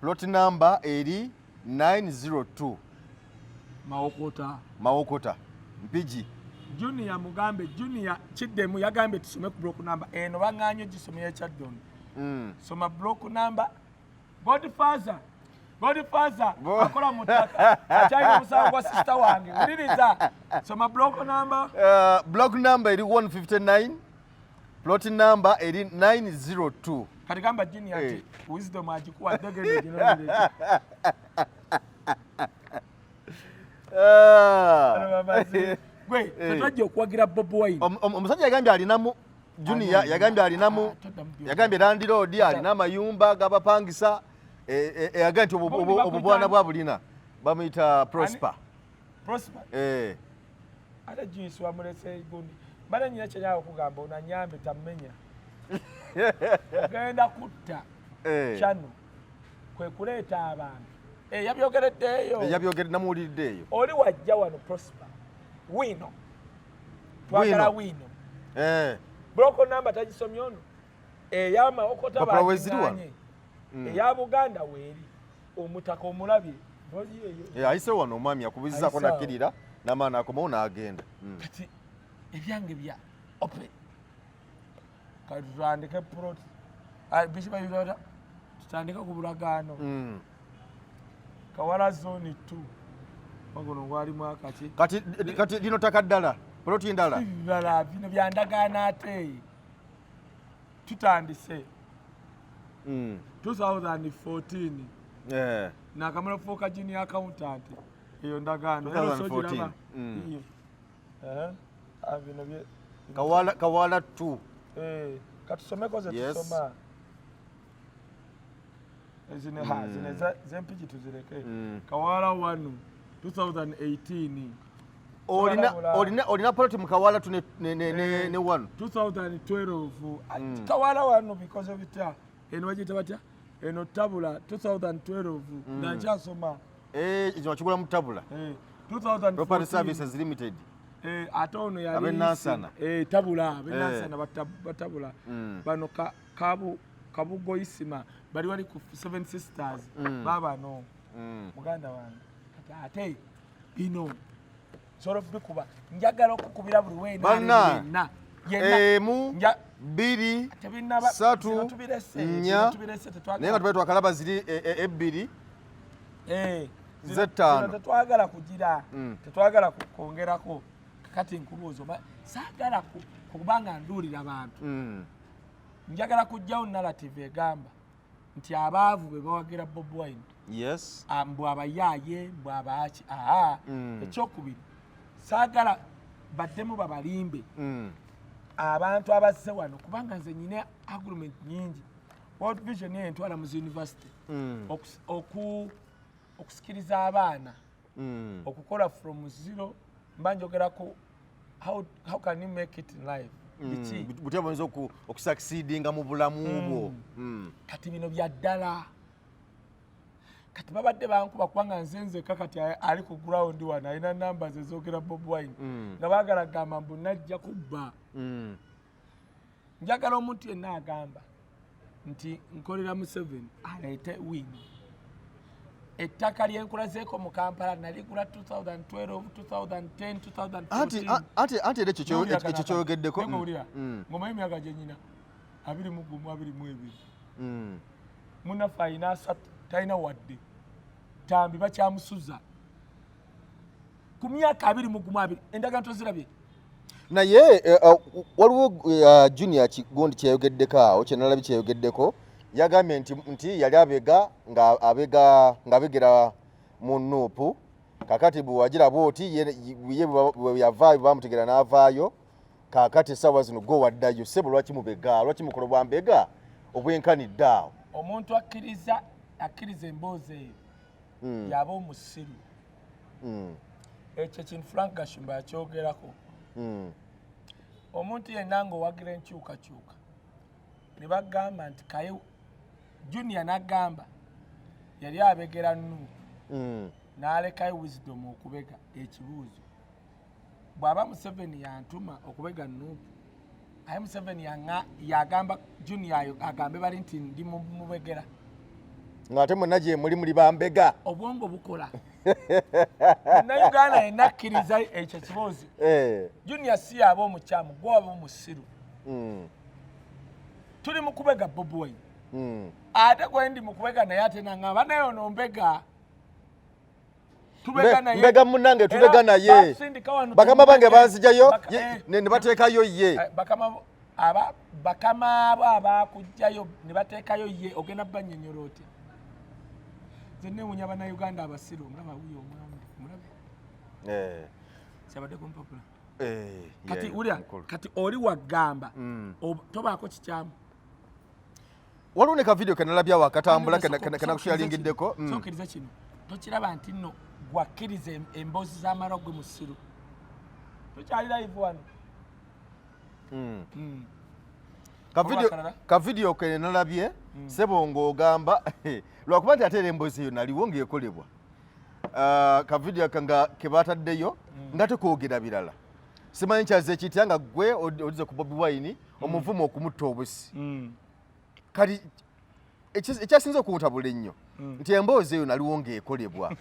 plot number eri 902. Mawokota. Mawokota Mpigi. Junior, mugambe Junior kiddemu, yagambye tusome ku block number eno, baŋŋaanye ogisomera ekyaddono. Soma block number. Godfather, Godfather akola mu ttaka, akyalina omusango gwa sister wange. Wuliriza, soma block number. Block number eri 159, plot number eri 902. Kati gamba Junior nti Wisdom agikuwa ddegende ginonere. Gwe tetwajja okuwagira Bobi Wine. Omusajja yagambye alinamu, Junior yagambye alinamu. Ah, toddamu byogera. Yagambye landlord alina amayumba gabapangisa. Yagambye nti Gundi bakwita obwo bwana ani? bwa bulina bamuyita Prosper. Prosper. Ate Juice wamulese gundi mbale nyina kyenyaga okugamba ono anyambe tammenya ogenda kutta kyano kwe kuleeta abantu. Yabyogereddeeyo. Yabyogere, namuwuliridde eyo. Oli wajja wano Prosper wino twagala. Wino. Wino. Block number tagisomye ono eyamawokota. Papula weeziri wano? Baginganye. Eya Buganda weeri, omutaka omulabye oli eyo. Ayise wano omwami akubizaako. Ayise awo. Nakkirira n'amaani akomawo n'agenda. Kati ebyange bya open. Kati tutandike plot. Ah, biki bayita, tutandike ku bulagaano. Kawala zone 2, guno gwalimu akaki. Kati lino ttaka ddala, poloti ndala. Bibala bino byandagaano, ate tutandise 2014. Nakamala kufuuka junior accountant, eyo ndagaano. Era 2014. osogiraba. Iyo. Ah, bino Kawala 2. Katusomeko ze tusoma zino ha zino zempigi tuzireke. Kawala 1, 2018. Olina Tulabula. olina poloti mu Kawala 2 ne 1. 2012. Kawala wano bikoze bitya? Eno bagiyita batya eno? Tabula, 2012 nga nkyasoma. Ekyo wakigula mu Tabula 2014. Property Services Limited. Ate ono yali Ab'e Nansana. Tabula, ab'e Nansana, batabula. Bano Kabugo Isima bali wali ku Seven Sisters. Babano muganda wange, kati ate bino nsobola okubikuba, njagala okukubira buli Banna. weena yenna yenna. Emu. Bbiri, Tebinnaba- ssatu, zino tubirese, nnya. zino tubirese, tetwagala- Naye nga tubadde twakalaba ziri ebbiri. Z'ettaano. Zino tetwagala kugira, tetwagala kwongerako. Kakati nkubuuza, oba saagala kubanga nduulira bantu. Njagala kuggyawo narrative egamba nti abaavu be bawagira Bobi Wine. Mbu abayaaye, mbu abaaki. Aa, ekyokubiri, saagala baddemu babalimbe abantu abazze wano, kubanga nze nyina agreement nyingi. World Vision eyo entwala mu university okusikiriza abaana okukola from zero. Mba njogera ku how can you make it in life, biki. Butya buyinza okusucceedinga mu bulamu bwo. Kati bino bya ddala. Kati babadde bankuba kubanga nze nzekka kati ali ku ground wano alina numbers ezogera Bobi Wine, nga baagala gamba mbu najja kubba. Njagala omuntu yenna agamba nti nkolera Museveni aleete wino ettaka lyenkulazeeko mu Kampala, naligula 2012, 2010, Anti 2014. Anti era ekyo ekyo kyoyogeddeko. Wulira, ng'omanyi emyaka gye nyina, 21, 22. Munaffe alina 30, talina wadde tambi, bakyamusuza ku myaka 21, abiri. Endagaano tozirabye? Naye waliwo Junior Kigundi kyeyogeddeko awo, kyenalabi kyeyogeddeko. Yagambye nti yali abega nga abega nga abegera mu NUP. Kakati bwe wagira bwoti ye bwe yavaayo, bamutegera n'avaayo. Kakati essaawa zino gwe waddayo, sebo, lwaki mubega? Lwaki mukola bwambega obwenkanidde awo? Omuntu akkiriza emboozi eyo yaba omusiru. Ekyo ekintu Frank Gashumba yakyogerako. Omuntu yenna ng'owagira enkyukakyuka ne bagamba nti Kaye Junior n'agamba yali abegera NUP n'alekayo Wisdom okubega. Ekibuuzo, bw'aba Museveni yantuma okubega NUP, aye Museveni yagamba Junior ayo agambe bali nti ndi mubegera? Ng'ate mwenna gye muli bambega. Obwongo bukola. Munnayuganda yenna akkiriza ekyo kibuuzo, Junior si yaba omukyamu, gwe waba omusiru. Tuli mu kubega Bobi Wine, ate gwe ndi mu kubega naye ate naŋŋamba naye ono mbega. Tubega naye. Mbega munnange, tubega Era naye. batusindika wano Bakama bange tumubege. banzijayo ne bateekayo ye. Bakama abo abakugjayo ne bateekayo ye, ogenda bannyonnyola otya? Nze neewunya Bannayuganda abasiru. Omulaba wuyo omwami, omulabe? Kyabadde ku mpapula. Kati wulira, mukulu. Kati oli wagamba tobaako kikyamu. Waliwo ne kavidiyo kenalabye awo akatambula kenakusharingiddeko. Sookiriza kino. Tokiraba nti nno gwakkiriza emboozi z'amalwa, gwe musiru? Tukyali live wano. Ka kavidiyo ke nalabye, sebo, ng'ogamba lwakuba nti ate era emboozi eyo naliwo ng'ekolebwa. Ah, kavidiyo nga ke bataddeyo nga tekoogera birala, simanyi kyaze kitya nga gwe odize ku Bobi Wine omuvumu okumutta obusi. Kati ekyasinze okuntabula ennyo nti emboozi eyo naliwo ng'ekolebwa,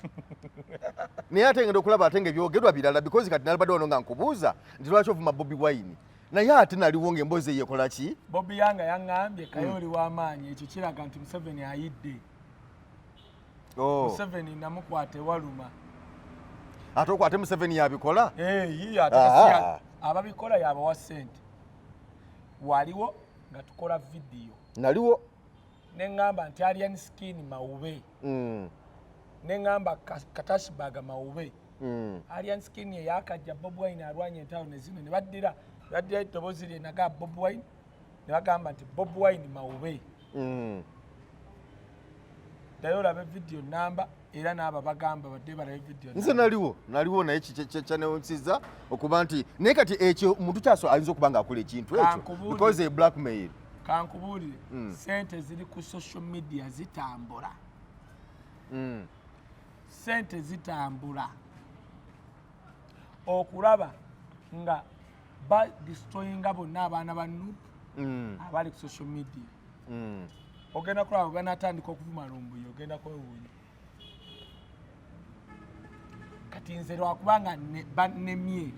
naye ate ngenda okulaba ate ngaebyogerwa birala, because kati nalibadde wano nga nkubuuza nti lwaki ovuma Bobi Wine, naye ate naliwo ng'emboozi eyo ekola ki? Bobi Yanga yaŋŋambye kaye oli w'amaanyi. Ekyo kiraga nti Museveni ayidde. Oh. Museveni namukwata ewaluma. Ate okwate Museveni yabikola? Yiyo ate ababikola yabawa ssente. Waliwo nga tukola vidiyo, Naliwo. Neŋŋamba nti Alien Skin mawube, neŋŋamba Katashbaga mawube. Alien Skin eyakajja Bobi Wine alwanya entalo ne zino, ne baddira eddoboozi lye naga Bobi Wine ne bagamba nti Bobi Wine mawube. Ddayo olabe vidiyo namba, era n'abo bagamba badde balabe vidiyo. Nze naliwo, naye kyanewunyisizza okuba nti naye kati ekyo omuntu kyaso ayinza okuba ng'akola ekintu ekyo Kankubuulire. because a blackmail. Kankubuulire, sente ziri ku social media zitambula. Sente zitambula okulaba nga badestroyinga bonna abaana ba NUP abali ku social media. Ogenda kulaba bwe banatandika okuvuma Lumbuye, ogenda kwewuunya. Kati nze lwakubanga bannemye,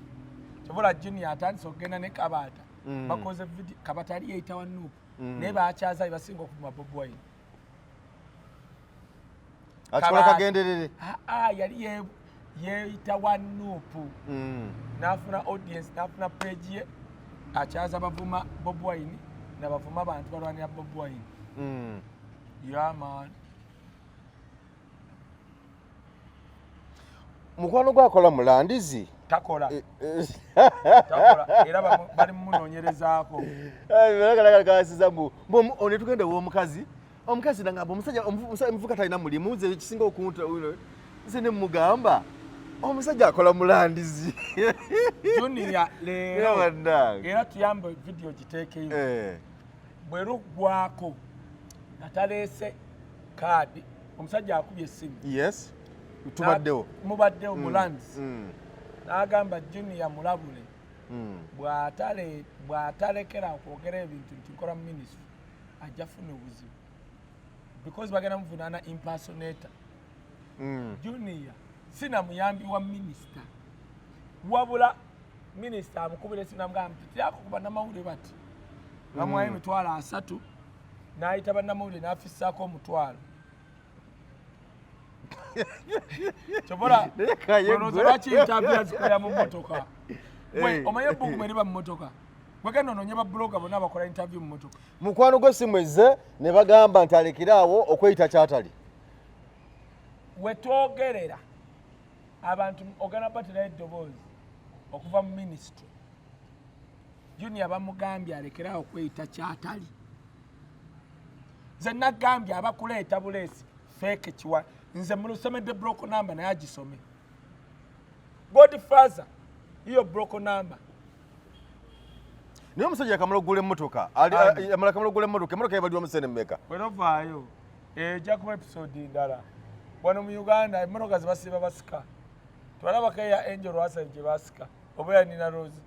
kyobola Junior atandise okugenda ne Kabaata. Bakoze video Kabatali yeyita wa NUP, naye bakyaza basinga okuvuma Bobi Wine. Akikola kagenderere. Aa, yali yeyita wa NUP, n'afuna audience, n'afuna page ye, akyaza bavuma Bobi Wine nabavuma abantu balwanira Bobi Wine. Yeah man. Mukwano gwakola mulandizi. Takola. Takola era bali mumunoonyerezaako. Kasiza mbu one tugenda ew'omukazi, omukazi nangamba omusajja omuvuka talina mulimu, nze ekisinga okunta nze ne mugamba omusajja akola mulandizi. Junior leero era tuyambe video giteekeyo. Bwe luggwako nga taleese kaadi, omusajja akubye essimu. Yes, tubaddewo. Mubaddewo mulandizi. N'agamba Junior mulabule bw'atalekera okwogera ebintu nti nkola mu ministry ajja funa obuzibu because bagenda muvunaana impersonator. Junior sina muyambi wa minisita, wabula minisita amukubira esimu namugamba mpitirako ku bannamawulire bati bamuwayo 30,000 n'ayita bannamawulire n'afissaako 50. Kyobola lwaki interview azikolera mu mmotoka? Omanye ebbugumu eriba mu mmotoka, gwegenda onoonye ba blogger bonna abakola interview mu mmotoka. Mukwano gwe simu ezze ne bagamba nti alekere awo okweyita kyatali. Wetwogerera abantu ogenda baterayo eddoboozi okuva mu ministry. Junior bamugambye alekere awo okweyita kyatali. Nze nagambye abakuleeta buleesi fake kiwa, nze mulusomedde block number naye agisome. Godfather iyo block number. Naye omusajja yakamala okugula emmotoka, yamala kamala okugula emmotoka, emmotoka yabaliwa mu ssente mmeka? Bwe ejja kuba episode ndala. Wano mu Uganda emmotoka zebasiiba basika. Twalabako eya Angel Lwasa gye basika oba ya Nina Rose.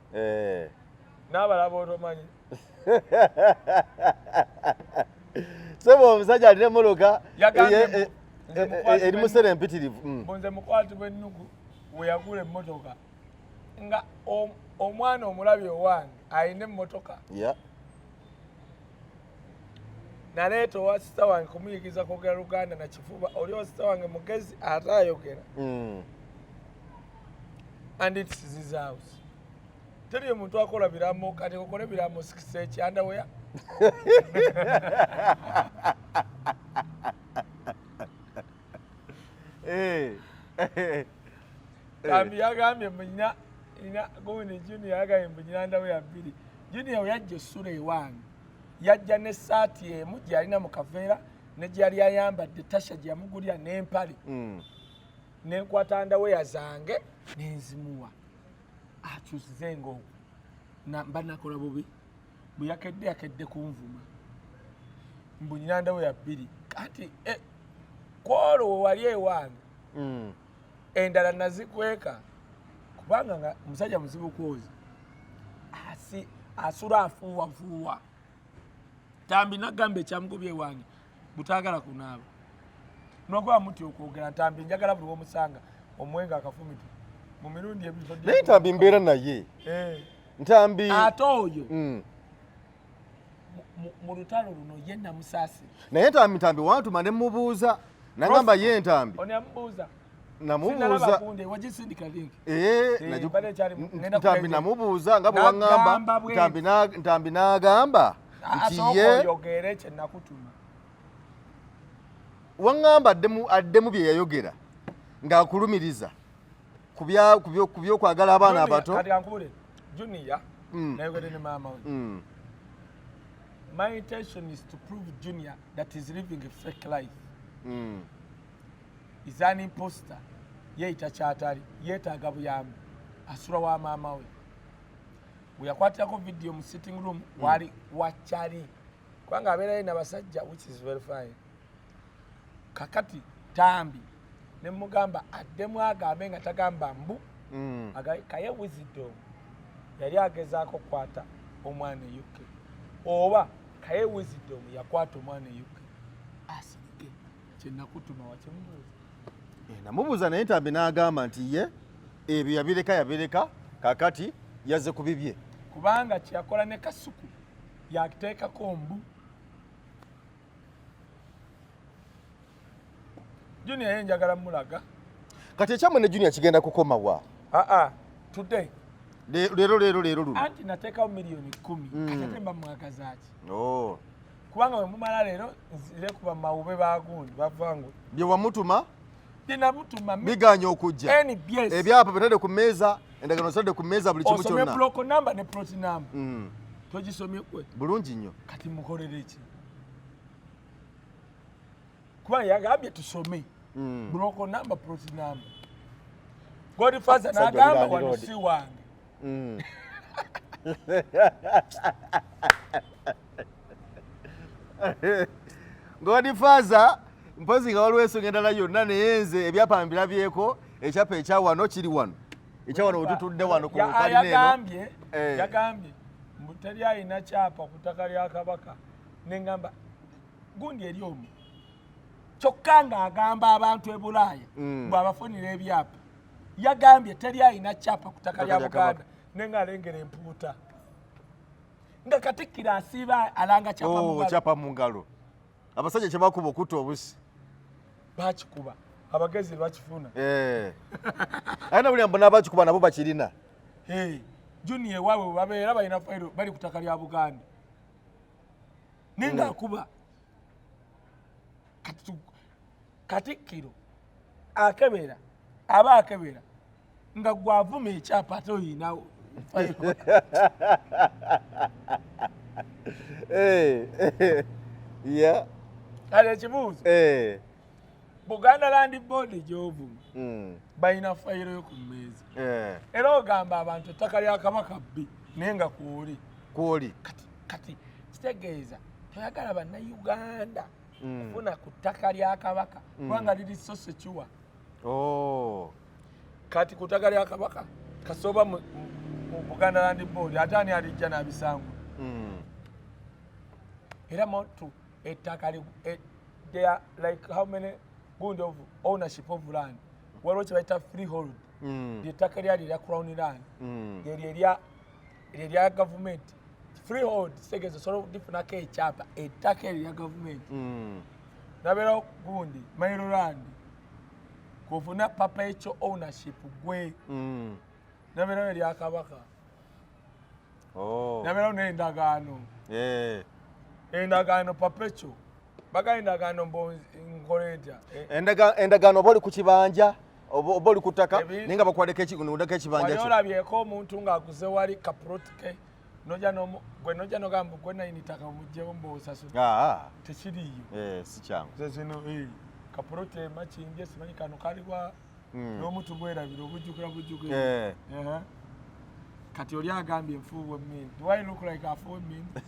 N'abalaba otomanyi. Sebo omusajja alina emmotoka eri mu ssente empitirivu. Nze mukwatibwa ennugu we yagula emmotoka nga omwana omulabi owange alina emmotoka. Naleeta owa sita wange kumuyigiriza kwogera Luganda na kifuba. Oli owa sita wange mugezi ate ayogera. And it's his house. Teri omuntu akola biraamo kati okole biraamo sikisa eki underwear. Tambi yagambye munya ina gundi Junior yagambye munya underwear 2. Junior yajja essula ewange. Yajja n'essaati emu gye yalina mu kaveera ne gye yali ayambadde Tasha gye yamugulira n'empale. Nenkwata underwear zange nenzimuwa. Akyusize ng'okwo. Mba nakola bubi. Bwe yakedde yakedde kunvuma. Mbu nnyina underwear 2. Kati kwolwo we wali ewange. Endala nazikweka kubanga nga omusajja muzibu kwoza. Asula afuuwafuuwa. Tambi nagamba ekyamugobye ewange butaagala kunaaba. Nokuba muti okwogera Ntambi njagala buli w'omusanga omuwenga akafumito mu mirundi ebiri. Naye Ntambi mbeera naye. Ntambi ate oyo mu lutalo luno ye namusaasira. Naye Ntambi wantuma ne mubuuza nagamba ye Ntambi. Ono yamubuuza. Namubuuza. Wagisindika link. Ntambi namubuuza nga bwe waŋŋamba. Ntambi n'agamba nti ye oyogere kye nakutuma. Waŋŋamba addemu bye yayogera ng'akulumiriza ku by'okwagala abaana abato. Kati ankubule Junior nayogedde ne maama we. My intention is to prove Junior that he's living a fake life. Is an imposter. Yeeyita kyatali, yeetaaga buyambi. Asula wa maama we. Bwe yakwatirako video mu sitting room wali wakyali. Kubanga abeerayo n'abasajja, which is very fine. Kakati Tambi ne mugamba addemu agambe nga tagamba mbu. Kaye Wisdom yali agezaako okukwata omwana e UK. Oba Kaye Wisdom yakwata omwana e UK. Asirike kye nakutuma wakimubuuza. Namubuuza naye Ntambi n'agamba nti ye ebyo yabireka kakati yazze ku bibye. Kubanga kyeyakola ne Kasuku yateekako mbu. Junior ye njagala mulaga. Kati ekyamwe ne Junior kigenda kukoma wa? Aa, today. Leero leero leero luno. Anti nateekawo 10,000,000. Kati ate mba mwagazaaki? Oh. Kubanga bwe mumala leero nzire kuba mawube bagundi bavangu. Bye wamutuma? Bye namutuma. Biganye okujja. NBS. Ebyapa bitadde ku mmeeza, endagaano zitadde ku mmeeza buli kimu kyonna. Osomye block number ne plot number. Togisomye kwe. Bulungi nnyo. Kati mukolere ki? Kuba yagambye tusome. Block number, plot number. Godfather n'agamba wano si wange. Godfather mpozi nga waliwo ensonga endala yonna naye nze ebyapa mbirabyeko, ekyapa ekya wano kiri wano. Ekya wano wetutudde wano ku kalina eno. Yagambye mbu teri alina kyapa ku ttaka lya Kabaka. Ne ngamba gundi eri omwo. Kyokka ng'agamba abantu e Bulaaya bw'abafunira ebyapa. Yagambye teri alina kyapa ku ttaka lya Buganda. Ne ng'alengera empuuta. Nga Katikkiro asiiba alanga kyapa mu ngalo. Kyapa mu ngalo. Abasajja kye bakuba okutta obusi. Bakikuba. Abagezi bakifuna. Ate na buli mbona abakikuba nabo bakirina. Junior ewaabwe bwe babeera balina fayiro bali ku ttaka lya Buganda. Naye ng'akuba. Katikkiro akebera, aba akebera nga gw'avuma ekyapa ate oyina fayiro. Kale ekibuuzo. Buganda Land Board gy'ovuma balina fayiro yo ku mmeeza. Era ogamba abantu ettaka lya Kabaka bbi naye nga kwoli. Kwoli. Kati kitegeeza toyagala bannayuganda kufuna ku ttaka lya Kabaka kubanga liri so secure. Kati ku ttaka lya Kabaka kasooba mu Buganda Land Board ate ani alijja n'abisangula. Era motu ettaka they are like how many good of ownership of land. Waliwo kye bayita freehold. Ly'ettaka lyali erya Crown land. Lyeryo erya gavumenti. Freehold kitegeeza osobola okulifunako ekyapa ettaka eryo erya gavumenti. Nabeerawo gundi mailo land. Kw'ofuna perpetual ownership gwe. Nabeerawo erya Kabaka. Nabeerawo n'endagaano. Endagaano perpetual. Baga endagaano nkola etya? Endagaano oba oli ku kibanja oba oli ku ttaka naye nga bakuwadeko ekibanja kyo. Wali olabyeko omuntu ng'aguze wali kaploti ke gwe nojja n'ogamba gwe nayini ttaka muggyeko mbw'osasula. Tekiriiyo. Si kyangu. Nze zino kaploti Makindye simanyi kano kaliwa n'omutu bwerabira obujjukira bujjukira. Kati oli agambye nfuuwa emmindi. Do I look like afuuwa emmindi?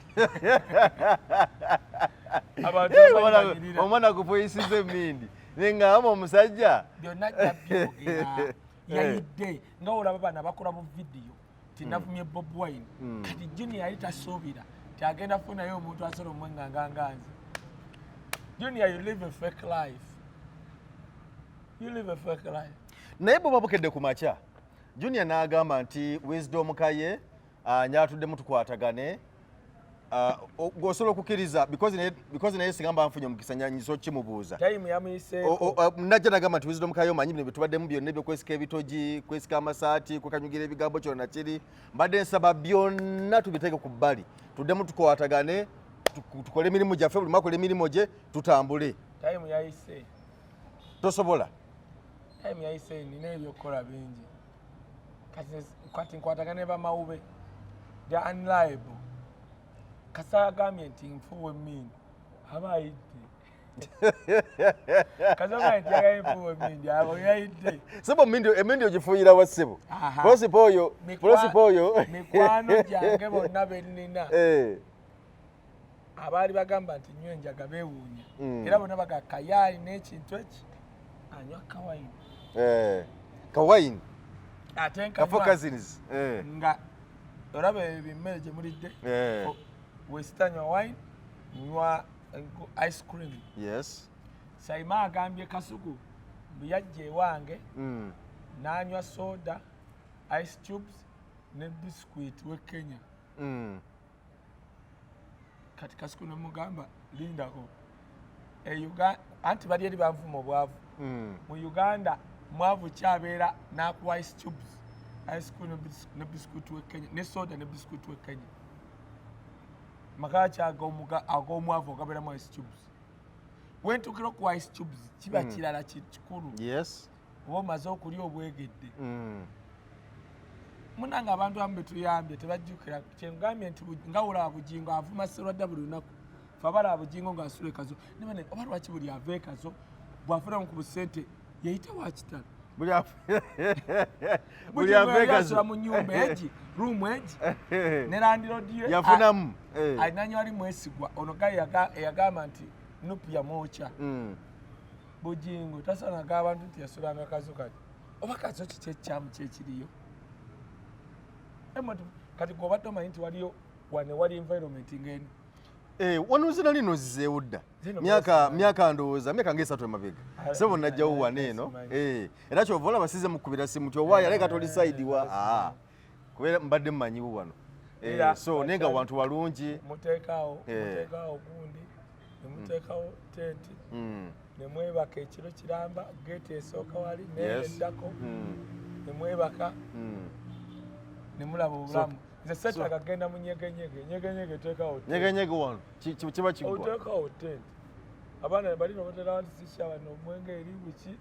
Omwana akufuuyisiza emmindi. Ne ngamba omusajja. Byonna ajja byogera. Yayidde nga olaba bano abakola bu vidiyo nti navumye Bobi Wine. Kati Junior yali tasuubira nti agenda kufunayo omuntu asobola omwenganga nga nze. Junior, you live a fake life. You live a fake life. Naye bwe babukedde ku makya, Junior n'agamba nti Wisdom Kaye nyatuddemu tukwatagane. Gw'osobola okukkiriza because naye singa mba nfunye omukisa nnyinza okkimubuuza. Time yamuyiseeko. Najja n'agamba nti Wisdom Kaye omanyi bino bye tubaddemu byonna ebyokwesika ebitogi, kwesika amasaati, kwekanyugira ebigambo kyonna kiri. Mbadde nsaba byonna tubiteeke ku bbali. Tuddemu tukwatagane, tukole emirimu gyaffe, buli omu akole emirimu gye, tutambule. Time yayise. Tosobola? Time yayise, nina ebyokukola bingi. Kati nkwatagane ne bamawube. They are unreliable. Kasa agambye nti nfuuwa emmindi aba ayidde. Kasa agambye nti yagambye nfuuwa emmindi abo yayidde. Ssebo emmindi ogifuuyira wa ssebo? Polosipo oyo, polosipo oyo. Mikwano gyange bonna be nnina. Abaali bagamba nti nywa enjaga beewuunya. Era bonna bagamba Kayaali n'ekintu eki anywa kawayini. Kawayini. Ate nkanywa. Kafo cousins. Nga olaba ebyo emmere gye mulidde. Wesitanywa wine, nywa ice cream. Yes. Saima agambye Kasuku mbu yajja ewange n'anywa soda, ice cubes ne biscuit w'e Kenya. Kati Kasuku nemugamba, lindako. E anti bali eri banvuma obwavu. Mu Uganda mwavu kyabeera n'akuwa ice cubes, ice cream ne biscuit we Kenya, ne soda ne biscuit we Kenya. Maka ki ag'omwavu agabeeramu ice cubes? Wentuukira okuwa ice cubes kiba kirala kikulu. Oba omaze okulya obwegedde. Munange, abantu abamu betuyambye tebajjukira. Kyengambye nti nga olaba Bugingo avuma Serwadda buli lunaku, fe abalaba Bugingo ng'asula ekazo nebane, oba lwaki buli ava ekazo bw'afunamu ku busente yeyita wakitalo? Buli ava ekazo mu nyumba egi, room egi ne landlord ye yafunamu. Alinanyo ali mwesigwa ono gayi eyagamba nti NUP yamwokya. Bugingo tasanaga abantu nti yasulanga kazo. Kati oba kazo kiki ekyamu kyekiriyo? Kati gweobadde omanyi nti waliyo wane wali environment ngeno? Eh, wano nze nali nozizeewo dda. Myaka ndowooza myaka nga 3 emabega, sebo, najjawo wano eno. Eh, era kyova olaba size mukubira simu ti owaayi aleka toli side wa, ah, kubeera mbadde mmanyiwo wano. Eh, so naye nga wantu walungi. Muteekawo muteekawo gundi, nemuteekawo tenti, nemwebaka ekiro kiramba. Geeti esooka wali needdako, nemwebaka, nemulaba obulamu. Nze setaaga genda mu nyegenyege. Nyegenyege teekawo. Nyegenyege wano kiba kiggwa. Oteekawo tent, abaana bali nobatera nti sisha bano omwenge eri buki,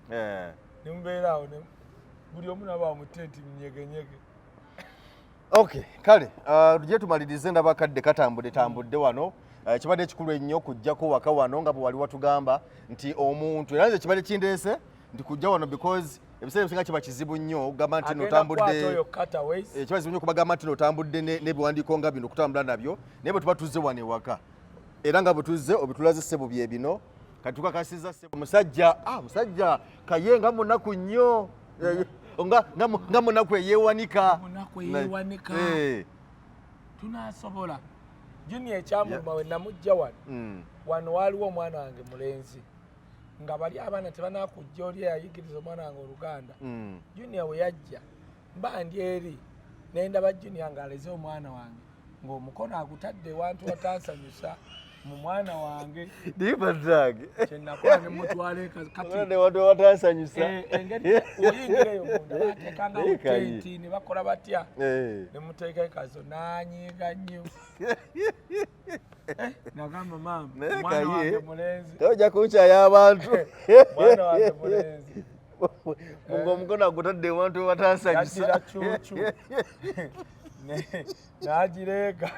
nemubeera awo, buli omu nabaawo mu tenti mu nyegenyege. Okay, kale tujye tumalirize. Ndaba kadde katambudde tambudde wano. Kibadde ekikulu ennyo kujjako waka wano nga bwe wali watugamba nti omuntu, era nze kibadde kindeese nti kujja wano because ebiseera ebisinga kiba kizibu nnyo okugamba nti notambudde, kiba kizibu nnyo okubagamba nti notambudde n'ebiwandiiko nga bino okutambula nabyo. Naye bwe tuba tuzze wano ewaka, era nga bwe tuzze obitulaze, ssebo, bye bino. Kati tukakasiza, ssebo, musajja, ah, musajja kaye nga munaku nnyo, nga munaku eyeewanika. Munaku eyeewanika. Tunasobola Junior ekyamuluma we namujja wano. Wano waliwo omwana wange mulenzi nga bali abaana tebanakujja, oli eyayigiriza omwana wange Oluganda. Junior we yajja, mba ndi eri nendaba Junior ng'aleze omwana wange ng'omukono agutadde ewantu watansanyusa mu mwana wange. Kyenakola ne mutwala kati watansanyusa. Engeri oyingira eyo munda bateekangawo tenti ne bakola batya, ne muteeka ekazo, n'anyiiga nnyo. Nagamba, maama, omwana wange mulenzi. Tojja kunkyaya abantu. Mwana wange mulenzi. Nga omukono agutadde ewantu watansanyusa. Yagira cucu n'agireega.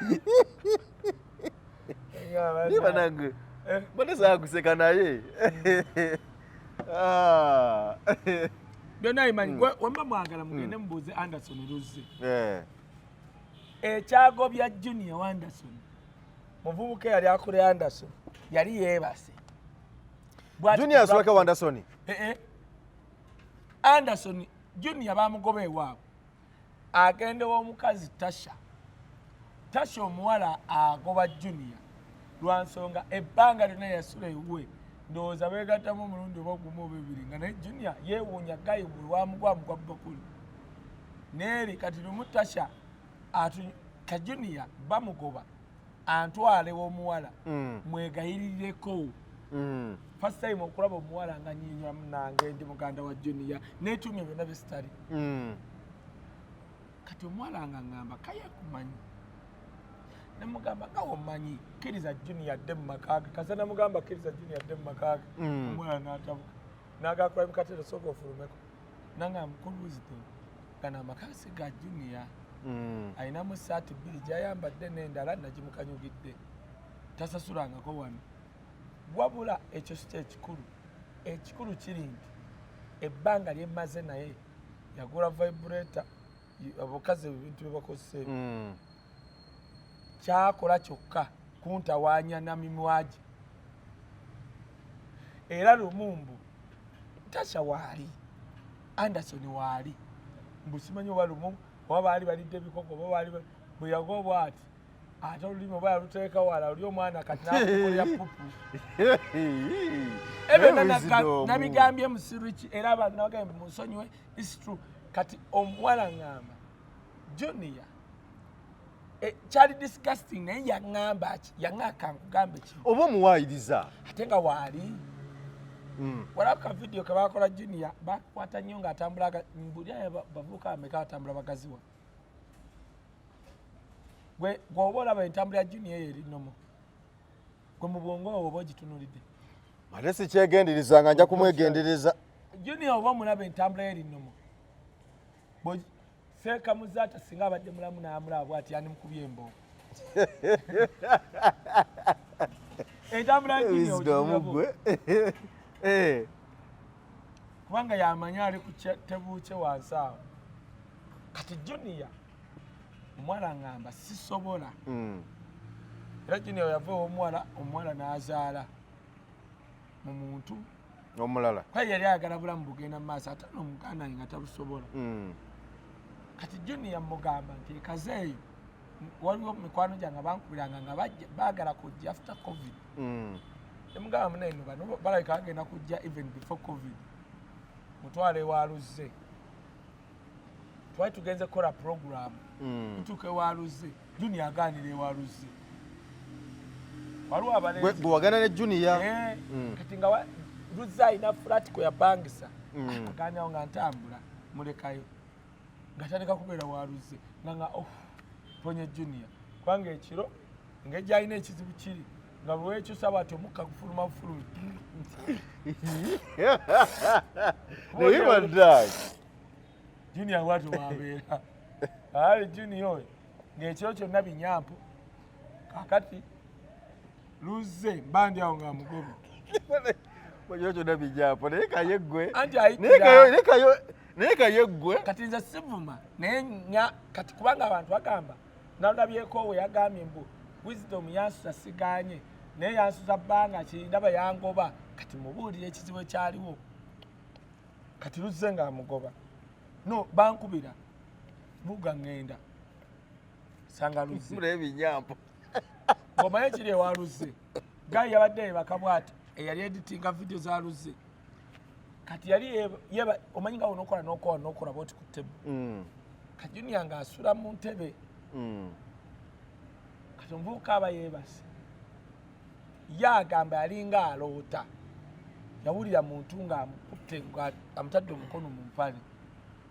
Niba nange mbadde saakuseka naye. Ah. Byonna bimanyi. Wemba mwagala mugende mubuuze Anderson Luzzi. Ekyagobya Junior Anderson, muvubuka eyali akula Anderson yali yeebase. Junior asulako wa Anderson? Eh, eh. Anderson Junior bamugoba ewaabwe, agende w'omukazi Tasha. Tasha omuwala agoba Junior lwa nsonga ebbanga lyonna yasula ewuwe, ndowooza beegattamu omulundi oba gumu oba ebiri, nga naye Junior yeewuunya gayi buli wamugwa mugwa bakuli neeri. Kati lumu Tasha ka Junior bamugoba, antwale w'omuwala mwegayirireko. First time okulaba omuwala nga nyinywa, munange ndi muganda wa Junior, netumye byonna byesitali. Kati omuwala nga ŋŋamba kaye kumanyi, nemugamba nga womanyi, kkiriza Junior adde mu maka ge. Kasa namugamba, kkiriza Junior adde mu maka ge. Omuwala n'atabuka n'agakula mukatero, sooka ofulumeko. Nanga mukulu Wisdom, gano amaka si ga Junior. Alinamu saati bbiri gyayambadde n'endala nagimukanyugidde, tasasulangako wano. Wabula ekyo si kyekikulu. Ekikulu kiri nti ebbanga lyemmaze naye yagula vibrator, abakazi ebintu bye bakozesa ebyo. Kyakola kyokka kuntawaanya na mimwa gye. Era lumumbu Tasha waali, Anderson waali, mbu simanyi oba lumu oba baali balidde ebikoko oba baali bwe yagwa bwati, ate olulimi oba yaluteeka wala oli omwana, kati nakukolera pupu. Ebyo nabigambye musiriki, era abantu nabagambye munsonyiwe, is true. Kati omuwala ŋŋamba Junior Kyali disgusting, naye yaŋŋamba ki, yaŋŋaka nkugambe ki? Oba omuwaayiriza. Ate nga waali walaba ka video ke bakola Junior, bakwata nnyo ng'atambula mbuli ayo bavubuka bameka batambula bagaziwa. Gwe gweoba olaba entambula ya Junior eyo eri normal, gwe mu bwongo obwo oba ogitunulidde? Ate sikyegendereza nga nja kumwegendereza. Junior oba omulaba entambula ye eri normal. Seeka Muzaata singa abadde mulamu n'amulaba bwati, yandimukubye embooko. Entambula ya Junior Wisdom. ogitunulako. Gwe. Kubanga yamanyi ali ku tebuukye wansi awo. Kati Junior omuwala ngamba sisobola. Era Junior yava ew'omuwala, omuwala n'azaala mu muntu omulala. Kale yali ayagala bulamu bugenda mu maaso, ate nomuganda nga tabusobola. Kati Junior mugamba nti ekaze eyo waliwo mikwano gyange bankubiranga nga baagala kujja after COVID. Nemugamba, muneno bano balabika bagenda kujja even before COVID, mutwale ewaluzze. Twali tugenze kukola program. Tutuuka ewaluzze, Junior agaanira ewaluzze, waliwo abalenzi. Gwe wagenda ne Junior? Eh, kati nga Luzze alina flat kwe yapangisa. Aganirawo nga ntambula mulekayo, nga tandika kubeera waluzze nga oh, ponye Junior, kubanga ekiro ng'egyalina ekizibu kiri nga bwewekyusa bwati omukka gufuluma bufulumi. Naye baddaaki. Junior bwati wabeera ali Junior oyo ng'ekiro kyonna binyampu. Kakati Luzze mba ndi awo nga mugobe. Ekiro kyonna bijaapo, naye kaye ggwe. Anti Naye ayitira naye kaye ggwe. Kati nze sivuma, naye nya kati kubanga abantu bagamba nalabyeko we yagambye mbu Wisdom yansuza, siganye, naye yansuza bbanga ki, ndaba yangoba. Kati mubuulire ekizibu ekyaliwo. Kati Luzze ng'amugoba, no bankubira buga ŋŋenda sanga Luzze. Naye binyampo. Ng'omanyi ekiri ewa Luzze, guy yabadde yebaka bwati, eyali editinga video za Luzze. Kati yali yeba, omanyi nga onokola nokola nokola bwoti ku table. Kati Junior ng'asula mu ntebe. Kati omuvubuka aba yeebase, ye agamba yalinga aloota, yawulira muntu ng'amukutte, nga amutadde omukono mu mpale.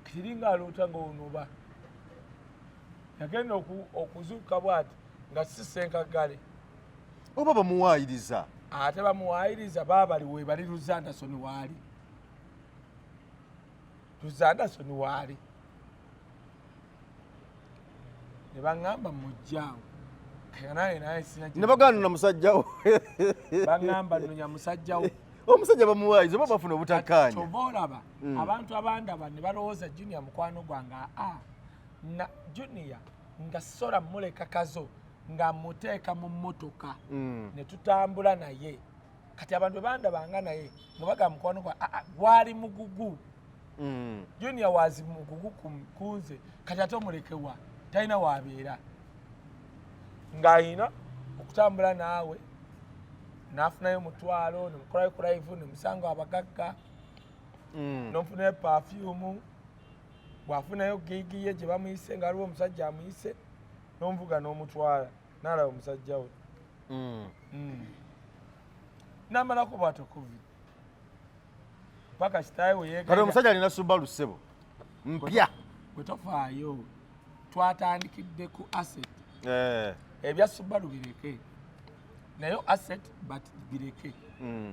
Kati eringa aloota nga onoba yagenda okuzuuka bwati nga si Senkagale. Oba bamuwaayiriza. Ate bamuwaayiriza, baabali webali, Luzze Anderson waali, Luzze Anderson waali, ne baŋŋamba mujjaawo naye naye sina Ne bagaana na musajjawo. Baŋŋamba nonya musajjawo. Omusajja bamuwaayiriza oba bafuna obutakkaanya. Kyova olaba abantu abandaba ne balowooza Junior mukwano gwange. Aa, na Junior nga sola muleka kazo nga muteeka mu mmotoka ne tutambula naye. Kati abantu bwe bandabanga naye nga bagamba mukwano gwa, aa, gwali mugugu. Junior wazi mugugu kunze. Kati ate omulekewa, talina wabeera, ng'ayina okutambula naawe n'afunayo mutwalo nemukolayo ku live nemusanga abagagga. Nomufunayo perfume, bw'afunayo gig ye gye bamuyise nga waliwo omusajja amuyise, n'omuvuga n'omutwala n'alaba omusajja we. N'amalako bw'atyo COVID paka kitaawe we Kati yeegayirira. Omusajja alina Subaru, ssebo, mpya. Bwe tofaayo, twatandikidde ku asset. Ebya Subaru bireke, naye asset but bireke.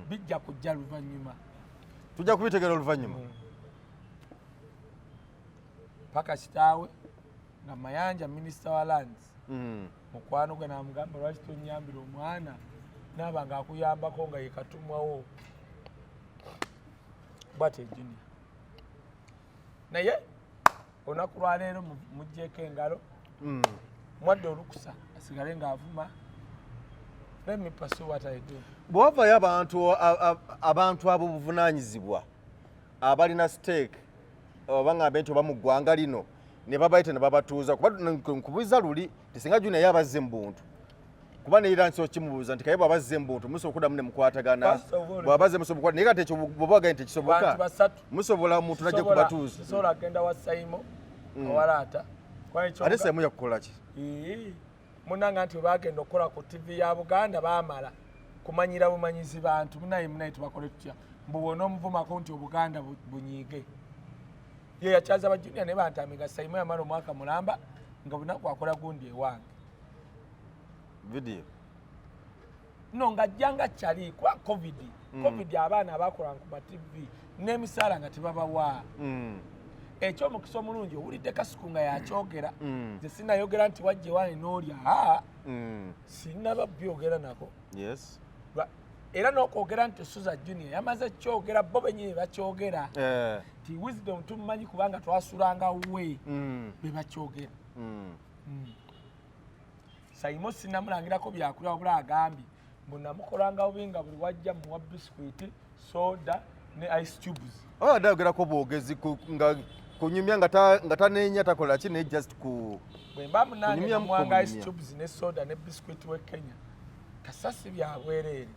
Bijja kujja luvannyuma. Tujja kubitegera oluvannyuma. Paka kitaawe nga Mayanja, minisita wa lands, mukwano gwe, namugamba, "Lwaki tonyambira omwana naaba nga akuyambako nga yekatumwawo?" Bwatyo Junior, naye olunaku lwaleero muggyeko engalo. Mwadde olukusa asigale ng'avuma. Let me pursue what I do. Bwe wavayo abantu abantu ab'obuvunaanyizibwa abalina stake, oba ngambe nti oba mu ggwanga lino, ne babayita ne babatuuza, kuba nkubuuza luli nti singa Junior ye abazze mu buntu, kuba neera nsobola kimubuuza nti kaye bw'abazze mu buntu musobola okuddamu ne mukwatagana? First of all, Bw'abazze musobola naye kati ekyo bw'oba wagaye nti tekisoboka, bantu basatu. musobola omuntu najja kubatuuza? Sisobola kugenda wa Saimo awalaata. Ate Saimo yakukola ki? Ee. Munanga nti webagenda okukola ku TV ya Buganda bamala kumanyira bumanyizi bantu. Munaye munaye, tubakole tutya? Mbu bwona omuvumako nti Obuganda bunyiige. Ye yakyaza ba Junior ne bantamiga. Saimo yamala omwaka mulamba nga bunaku akola gundi ewange. Video. No, ng'ajja nga kyali kuba COVID. COVID abaana abakola ku ma TV n'emisaala nga tebabawa. Ekyomukisa omulungi, owulidde Kasuku nga yakyogera. Nze sinayogera nti wajja ewange n'olya, aa. Sinaba byogera nako. Era n'okwogera nti Suza Junior yamaze kyogera, bo benyini bakyogera nti Wisdom tumumanyi kubanga twasulanga we. Be bakyogera. Saimo sinamulangirako byakulya, wabula agambye mbu namukolanga bubi nga buli wajja muwa biscuit, soda ne ice cubes. Oba adde ayogerako bwogezi nga kunyumya nga tanenya, takola ki, naye just ku Bwe mba munange kunyumya namuwanga ice kunyumya. cubes ne soda ne biscuit we Kenya, kasasi byabwereere.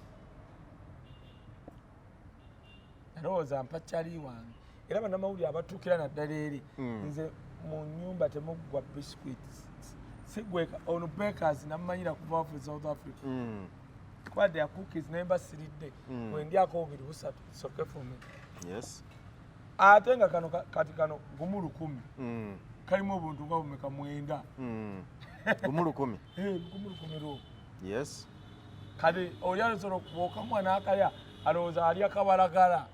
Nalowooza mpa kyali wange, era bannamawulire abatuukira naddala eri. Nze mu nyumba temuggwa biscuits, sigweka ono. Bakers namumanyira kuva wafe South Africa. Kwadde ya cookies naye mba siridde. Bwendyako bubiri busatu, it's okay for me. Ate nga kano kati kano 1000. Kalimu obuntu nga bumeka? 9. 1000. Eh, 1000 lwo. Kati oli asobola okubuuka n'akalya, alowooza alya kabalagala.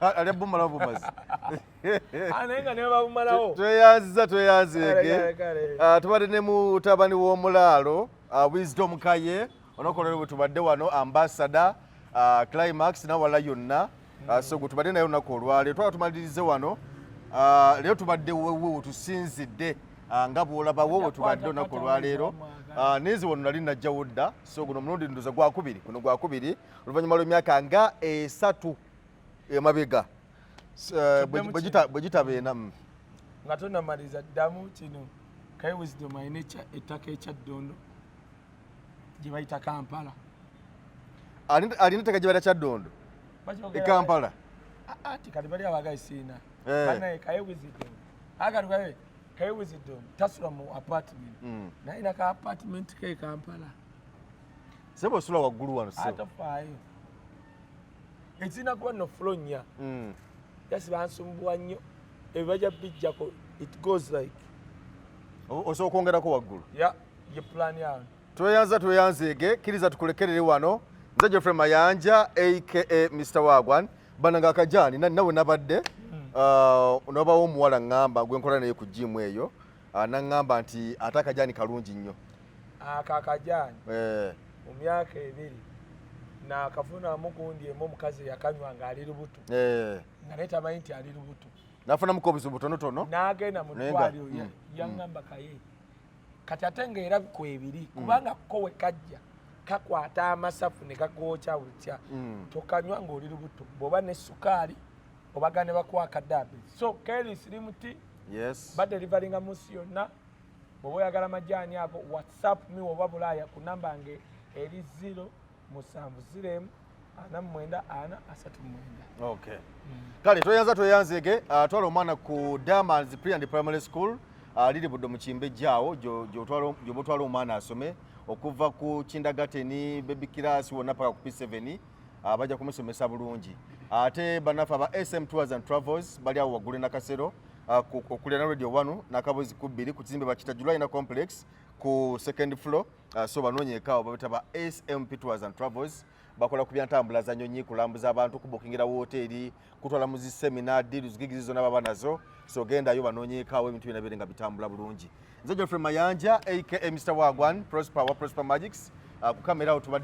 Alya bumalawo bumazi. Ah, naye nga ne babumalawo. Tweyanziza, tweyanzeege. Kale, kale. Ah, tubadde ne mutabani w'omulaalo, Wisdom Kaye. Olunaku olwaleero bwe tubadde wano, ambassador, Climax nawala yonna. So gwe tubadde naye olunaku olwaleero, twala tumalirize wano. Leero tubadde wewe wetusinzidde, nga bw'olabawo we tubadde olunaku olwaleero. Ninze wano nali najjawo dda, so guno omulundi ndoza gwakubiri, guno gwakubiri oluvannyuma lw'emyaka nga 3 emabega. Tuddemu Bwe gitaba ena. Nga tonamaliza, ddamu kino. Kaye Wisdom alina ettaka ekyaddondo gye bayita Kampala. Alina ettaka gye bayita Kyaddondo e Kampala. Anti kati bali abagayi siina. Eh. Banaye Kaye Wisdom akati Kaye Wisdom tasula mu apartment. Naye naka apartment ke Kampala. Sebo, osula waggulu wano, sebo. Atafaayo, ekirina kuba nno floor 4. Jasi bansumbuwa nnyo, ebyo bajja bijjako. It goes like Osobola okwongerako waggulu. Ya, ye plan yawe. Tweyanza, tweyanzeege. Kkiriza tukulekerere wano. Nze Geoffrey Mayanja aka Mr Wagwan. Bana nga akajaani nawe nabadde nobawo omuwala ŋŋamba gwe nkola naye ku gym eyo, naŋŋamba nti ate akajaani kalungi nnyo. Ako akajaani Eh, mu myaka 2 naakafunamu gundi emu, omukazi yakanywa ng'ali lubuto nga naye tamanyi nti ali lubuto. Nafunamuko obuzibu butonotono. N'agenda mu Naye ddwaliro, yaŋŋamba Kaye kati ate ng'era kwebiri kubanga ko we kajja kakwata amasafu ne gagookya butya. Tokanywa ng'oli lubuto, bw'oba ne sukaali obaga ne bakuwa akadaabe. So Keri Slim Tea badeliveringa mu nsi yonna. Bw'oba oyagala majaani ago, WhatsApp me oba Bulaaya ku namba yange eri 0 7 0 49 4 39. Okay. Kale tweyanza, tweyanzeege. Twala omwana ku Diamonds Pre and Primary School, liri Buddo mu Kimbejjaawo, gy'oba otwala omwana asome okuva ku kindergarten, baby class wonna paka ku P7. Bajja kumusomesa bulungi. Ate bannaffe aba SM Tours and Travels bali awo waggulu e Nakasero, okulira na Radio 1 n'akabozi ku bbiri, ku kizimbe bakita Julina Complex ku second floor. So banoonyeekaawo, babita ba SMP Tours and Travels. Bakola ku byantambula za nyonyi, kulambuza abantu, kubukingira woteeri, kutwala mu zi seminar, deals, gigs zonna baba nazo. So gendayo banoonyeekaawo, ebintu byonna bire nga bitambula bulungi. Nze Geoffrey Mayanja aka Mr Wagwan, Prosper wa Prosper Magics. Ku kamera awo tubadde.